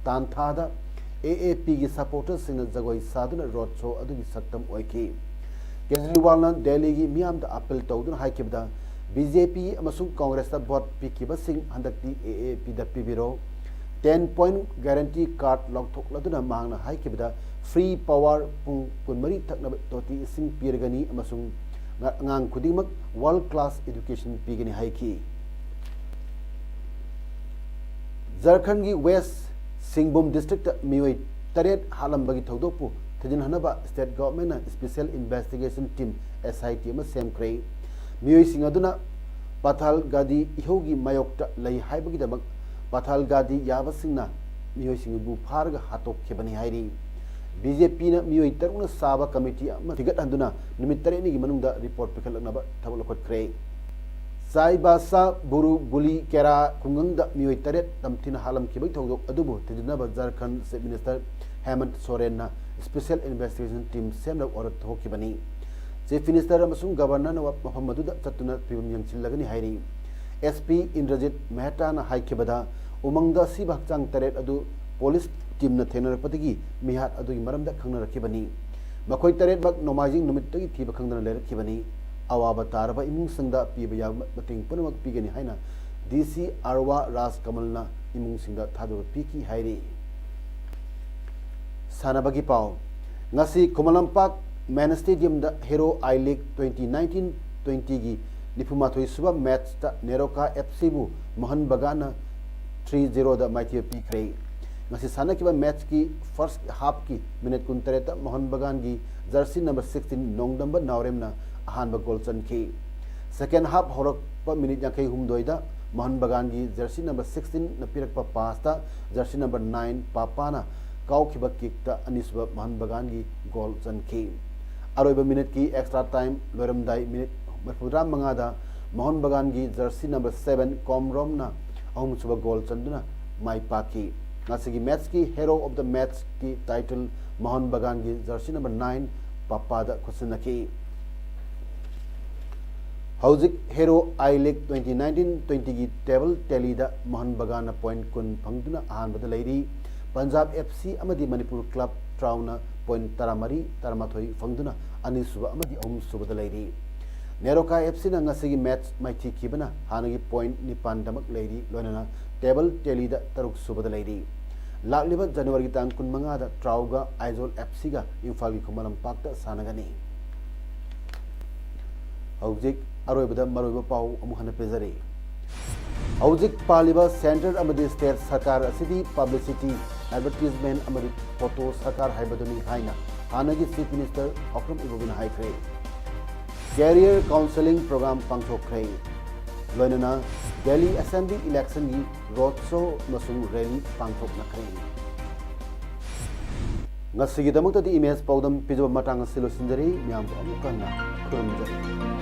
ꯇꯥꯟꯊꯥꯗ A A Pꯒꯤ supporterꯁꯤꯡꯅ ꯖꯒꯣꯏ ꯁꯥꯗꯨꯅ road show ꯑꯗꯨꯒꯤ ꯁꯛꯇꯝ ꯑꯣꯏꯈꯤ꯫ ꯀꯦꯖ꯭ꯔꯤꯋꯥꯜꯅ ꯗꯦꯜꯂꯤꯒꯤ ꯃꯤꯌꯥꯝꯗ appeal ꯇꯧꯗꯨꯅ ꯍꯥꯏꯈꯤꯕꯗ, ꯕꯤ ꯖꯦ ꯄꯤ ꯑꯃꯁꯨꯡ ꯀꯣꯡꯒ꯭ꯔꯦꯁꯇ ꯚꯣꯠ ꯄꯤꯈꯤꯕꯁꯤꯡ ꯍꯟꯗꯛꯇꯤ ꯑꯦ ꯑꯦ ꯄꯤꯗ ꯄꯤꯕꯤꯔꯣ꯫ Ten point guarantee card ꯂꯧꯊꯣꯛꯂꯗꯨꯅ ꯃꯍꯥꯛꯅ ꯍꯥꯏꯈꯤꯕꯗ, "Free power ꯄꯨꯡ ꯀꯨꯟꯃꯔꯤ ꯊꯛꯅꯕ ꯇꯣꯇꯤ ꯏꯁꯤꯡ ꯄꯤꯔꯒꯅꯤ ꯑꯃꯁꯨꯡ ꯑꯉꯥꯡ ꯈꯨꯗꯤꯡꯃꯛ world class education ꯄꯤꯒꯅꯤ" ꯍꯥꯏꯈꯤ꯫ ꯖꯔꯈꯟꯒꯤ ꯋꯦꯁ ꯁꯤꯡꯚꯨꯝ ꯗꯤꯁꯇ꯭ꯔꯤꯛꯇ ꯃꯤꯑꯣꯏ ꯇꯔꯦꯠ ꯍꯥꯠꯂꯝꯕꯒꯤ ꯊꯧꯗꯣꯛꯄꯨ ꯊꯤꯖꯤꯟꯍꯟꯅꯕ ꯁ꯭ꯇꯦꯠ ꯒꯚꯔꯟꯃꯦꯟꯠꯅ ꯁ꯭ꯄꯦꯁꯦꯜ ꯏꯟꯚꯦꯁꯇꯤꯒꯦꯁꯟ ꯇꯤꯝ, ꯑꯦꯁ ꯑꯥꯏ ꯇꯤ, ꯑꯃ ꯁꯦꯝꯈ꯭ꯔꯦ꯫ ꯃꯤꯑꯣꯏꯁꯤꯡ ꯑꯗꯨꯅ ꯄꯥꯊꯥꯜꯒꯥꯗꯤ ꯏꯍꯧꯒꯤ ꯃꯥꯌꯣꯛꯇ ꯂꯩ ꯍꯥꯏꯕꯒꯤꯗꯃꯛ ꯄꯥꯊꯥꯜꯒꯥꯗꯤ ꯌꯥꯕꯁꯤꯡꯅ ꯃꯤꯑꯣꯏꯁꯤꯡ ꯑꯗꯨ ꯐꯥꯔꯒ ꯍꯥꯠꯇꯣꯛꯈꯤꯕꯅꯤ ꯍꯥꯏꯔꯤ꯫ ꯕꯤ ꯖꯦ ꯄꯤꯅ ꯃꯤꯑꯣꯏ ꯇꯔꯨꯛꯅ ꯁꯥꯕ ꯀꯃꯤꯇꯤ ꯑꯃ ꯊꯤꯒꯠꯍꯟꯗꯨꯅ ꯅꯨꯃꯤꯠ ꯇꯔꯦꯠꯅꯤꯒꯤ ꯃꯅꯨꯡꯗ ꯔꯤꯄꯣꯔꯠ ꯄꯤꯈꯠꯂꯛꯅꯕ ꯊꯕꯛ ꯂꯧꯈꯠꯈ꯭ꯔꯦ꯫ ꯆꯥꯏꯕꯥꯁꯥ ꯕꯨꯔꯨ ꯒꯨꯂꯤ ꯀꯦꯔꯥ ꯈꯨꯡꯒꯪꯗ ꯃꯤꯑꯣꯏ ꯇꯔꯦꯠ ꯇꯝꯊꯤꯅ ꯍꯥꯠꯂꯝꯈꯤꯕꯒꯤ ꯊꯧꯗꯣꯛ ꯑꯗꯨꯕꯨ ꯊꯤꯖꯤꯟꯅꯕ ꯖꯔꯈꯟ ꯆꯤꯐ ꯃꯤꯅꯤꯁꯇꯔ ꯍꯦꯃꯟꯠ ꯁꯣꯔꯦꯟꯅ ꯁ꯭ꯄꯦꯁꯦꯜ ꯏꯟꯚꯦꯁꯇꯤꯒꯦꯁꯟ ꯇꯤꯝ ꯁꯦꯝꯅꯕ ꯑꯣꯔꯗꯔ ꯊꯣꯛꯈꯤꯕꯅꯤ꯫ ꯆꯤꯐ ꯃꯤꯅꯤꯁꯇꯔ ꯑꯃꯁꯨꯡ ꯒꯚꯔꯅꯔꯅ ꯃꯐꯝ ꯑꯗꯨꯗ ꯆꯠꯇꯨꯅ ꯐꯤꯕꯝ ꯌꯦꯡꯁꯤꯜꯂꯒꯅꯤ ꯍꯥꯏꯔꯤ꯫ ꯑꯦꯁ ꯄꯤ ꯏꯟꯗ꯭ꯔꯖꯤꯠ ꯃꯦꯍꯇꯥꯅ ꯍꯥꯏꯈꯤꯕꯗ, ꯎꯃꯪꯗ ꯑꯁꯤꯕ ꯍꯛꯆꯥꯡ ꯇꯔꯦꯠ ꯑꯗꯨ ꯄꯨꯂꯤꯁ ꯇꯤꯝꯅ ꯊꯦꯡꯅꯔꯛꯄꯗꯒꯤ ꯃꯤꯍꯥꯠ ꯑꯗꯨꯒꯤ ꯃꯔꯝꯗ ꯈꯪꯅꯔꯛꯈꯤꯕꯅꯤ꯫ ꯃꯈꯣꯏ ꯇꯔꯦꯠꯃꯛ ꯅꯣꯡꯃꯥꯏꯖꯤꯡ ꯅꯨꯃꯤꯠꯇꯒꯤ ꯊꯤꯕ ꯈꯪꯗꯅ ꯂꯩꯔꯛꯈꯤꯕꯅꯤ꯫ ꯑꯋꯥꯕ ꯇꯥꯔꯕ ꯏꯃꯨꯡꯁꯤꯡꯗ ꯄꯤꯕ ꯌꯥꯕ ꯃꯇꯦꯡ ꯄꯨꯝꯅꯃꯛ ꯄꯤꯒꯅꯤ ꯍꯥꯏꯅ ꯗꯤ ꯁꯤ ꯑꯥꯔꯋꯥ ꯔꯥꯖ ꯀꯃꯜꯅ ꯏꯃꯨꯡꯁꯤꯡꯗ ꯊꯥꯖꯕ ꯄꯤꯈꯤ ꯍꯥꯏꯔꯤ꯫ ꯁꯥꯟꯅꯕꯒꯤ ꯄꯥꯎ꯫ ꯉꯁꯤ ꯈꯨꯃꯟ ꯂꯝꯄꯥꯛ ꯃꯦꯟ ꯁ꯭ꯇꯦꯗꯤꯌꯝꯗ hero I league twenty nineteen twenty ꯒꯤ ꯅꯤꯐꯨꯃꯥꯊꯣꯏ ꯁꯨꯕ ꯃꯦꯠꯆꯇ ꯅꯦꯔꯣꯀꯥ ꯑꯦꯐ ꯁꯤꯕꯨ ꯃꯣꯍꯟ ꯕꯒꯥꯟꯅ three zero ꯗ ꯃꯥꯏꯊꯤꯕ ꯄꯤꯈ꯭ꯔꯦ꯫ ꯉꯁꯤ ꯁꯥꯟꯅꯈꯤꯕ ꯃꯦꯠꯆꯀꯤ ꯐꯥꯔꯁ ꯍꯥꯐꯀꯤ ꯃꯤꯅꯤꯠ ꯀꯨꯟꯇꯔꯦꯠꯇ ꯃꯣꯍꯟ ꯕꯒꯥꯟꯒꯤ ꯖꯔꯁꯤ ꯅꯝꯕꯔ sixteen ꯅꯣꯡꯗꯝꯕ ꯅꯥꯎꯔꯦꯝꯅ ꯑꯍꯥꯟꯕ ꯒꯣꯜ ꯆꯟꯈꯤ꯫ ꯁꯦꯀꯦꯟ ꯍꯥꯐ ꯍꯧꯔꯛꯄ ꯃꯤꯅꯤꯠ ꯌꯥꯡꯈꯩ ꯍꯨꯝꯗꯣꯏꯗ ꯃꯣꯍꯟ ꯕꯒꯥꯟꯒꯤ ꯖꯔꯁꯤ ꯅꯝꯕꯔ sixteen ꯅ ꯄꯤꯔꯛꯄ ꯄꯥꯁꯇ ꯖꯔꯁꯤ ꯅꯝꯕꯔ nine ꯄꯥꯄꯥꯅ ꯀꯥꯎꯈꯤꯕ ꯀꯤꯛꯇ ꯑꯅꯤꯁꯨꯕ ꯃꯣꯍꯟ ꯕꯒꯥꯟꯒꯤ ꯒꯣꯜ ꯆꯟꯈꯤ꯫ ꯑꯔꯣꯏꯕ ꯃꯤꯅꯤꯠꯀꯤ ꯑꯦꯛꯁꯇ꯭ꯔꯥ ꯇꯥꯏꯝ ꯂꯣꯏꯔꯝꯗꯥꯏ ꯃꯤꯅꯤꯠ ꯃꯔꯤꯐꯨꯇꯔꯥ ꯃꯉꯥꯗ ꯃꯣꯍꯟ ꯕꯒꯥꯟꯒꯤ ꯖꯔꯁꯤ ꯅꯝꯕꯔ seven ꯀꯣꯝꯔꯣꯝꯅ ꯑꯍꯨꯝꯁꯨꯕ ꯒꯣꯜ ꯆꯟꯗꯨꯅ ꯃꯥꯏ ꯄꯥꯛꯈꯤ꯫ ꯉꯁꯤꯒꯤ ꯃꯦꯠꯆꯀꯤ ꯍꯦꯔꯣ ꯑꯣꯐ ꯗ ꯃꯦꯠꯆꯀꯤ ꯇꯥꯏꯇꯜ ꯃꯣꯍꯟ ꯕꯒꯥꯟꯒꯤ ꯖꯔꯁꯤ ꯅꯝꯕꯔ nine ꯄꯥꯄꯥꯗ ꯈꯨꯠꯁꯤꯟꯅꯈꯤ꯫ ꯍꯧꯖꯤꯛ hero I league twenty nineteen twenty ꯒꯤ ꯇꯦꯕꯜ ꯇꯦꯂꯤꯗ ꯃꯣꯍꯟ ꯕꯒꯥꯟꯅ ꯄꯣꯏꯟꯠ ꯀꯨꯟ ꯐꯪꯗꯨꯅ ꯑꯍꯥꯟꯕꯗ ꯂꯩꯔꯤ꯫ ꯄꯟꯖꯥꯕ ꯑꯦꯐ ꯁꯤ ꯑꯃꯗꯤ ꯃꯅꯤꯄꯨꯔ ꯀ꯭ꯂꯕ ꯇꯔꯥꯎꯅ ꯄꯣꯏꯟꯠ ꯇꯔꯥꯃꯔꯤ, ꯇꯔꯥꯃꯥꯊꯣꯏ ꯐꯪꯗꯨꯅ ꯑꯅꯤꯁꯨꯕ ꯑꯃꯗꯤ ꯑꯍꯨꯝꯁꯨꯕꯗ ꯂꯩꯔꯤ꯫ ꯅꯦꯔꯣꯀꯥ ꯑꯦꯐ ꯁꯤꯅ ꯉꯁꯤꯒꯤ ꯃꯦꯠꯆ ꯃꯥꯏꯊꯤꯈꯤꯕꯅ ꯍꯥꯟꯅꯒꯤ ꯄꯣꯏꯟꯠ ꯅꯤꯄꯥꯟꯗꯃꯛ ꯂꯩꯔꯤ, ꯂꯣꯏꯅꯅ ꯇꯦꯕꯜ ꯇꯦꯂꯤꯗ ꯇꯔꯨꯛ ꯁꯨꯕꯗ ꯂꯩꯔꯤ꯫ ꯂꯥꯛꯂꯤꯕ ꯖꯅꯋꯥꯔꯤꯒꯤ ꯇꯥꯡ ꯀꯨꯟꯃꯉꯥꯗ ꯇ꯭ꯔꯥꯎꯒ ꯑꯥꯏꯖꯣꯜ ꯑꯦꯐ ꯁꯤꯒ ꯏꯝꯐꯥꯜꯒꯤ ꯈꯨꯃꯟ ꯂꯝꯄꯥꯛꯇ ꯁꯥꯟꯅꯒꯅꯤ꯫ ꯍꯧꯖꯤꯛ ꯑꯔꯣꯏꯕꯗ ꯃꯔꯨꯑꯣꯏꯕ ꯄꯥꯎ ꯑꯃꯨꯛ ꯍꯟꯅ ꯄꯤꯖꯔꯤ꯫ ꯍꯧꯖꯤꯛ ꯄꯥꯜꯂꯤꯕ ꯁꯦꯟꯇ꯭ꯔꯦꯜ ꯑꯃꯗꯤ ꯁ꯭ꯇꯦꯠ ꯁꯔꯀꯥꯔ ꯑꯁꯤꯗꯤ ꯄꯕ꯭ꯂꯤꯁꯤꯇꯤ, ꯑꯦꯗꯚꯔꯇꯤꯖꯃꯦꯟꯠ ꯑꯃꯗꯤ ꯐꯣꯇꯣ ꯁꯔꯀꯥꯔ ꯍꯥꯏꯕꯗꯨꯅꯤ ꯍꯥꯏꯅ ꯍꯥꯟꯅꯒꯤ ꯆꯤꯐ ꯃꯤꯅꯤꯁꯇꯔ ꯑꯣꯀ꯭ꯔꯝ ꯏꯕꯣꯕꯤꯅ ꯍꯥꯏꯈ꯭ꯔꯦ꯫ ꯀꯦꯔꯤꯌꯔ ꯀꯥꯎꯟꯁꯦꯂꯤꯡ ꯄ꯭ꯔꯣꯒ꯭ꯔꯥꯝ ꯄꯥꯡꯊꯣꯛꯈ꯭ꯔꯦ꯫ ꯂꯣꯏꯅꯅ ꯗꯦꯜꯂꯤ ꯑꯦꯁꯦꯝꯕ꯭ꯂꯤ ꯏꯂꯦꯛꯁꯟꯒꯤ ꯔꯣꯗ ꯁꯣ ꯑꯃꯁꯨꯡ ꯔꯦꯂꯤ ꯄꯥꯡꯊꯣꯛꯅꯈ꯭ꯔꯦ꯫ ꯉꯁꯤꯒꯤꯗꯃꯛꯇꯗꯤ ꯏꯃꯦꯖ ꯄꯥꯎꯗꯝ ꯄꯤꯖꯕ ꯃꯇꯥꯡ ꯑꯁꯤ ꯂꯣꯏꯁꯤꯟꯖꯔꯤ꯫ ꯃꯌꯥꯝꯕꯨ ꯑꯃꯨꯛ ꯍꯟꯅ ꯈꯨꯔꯨꯝꯖꯔꯤ꯫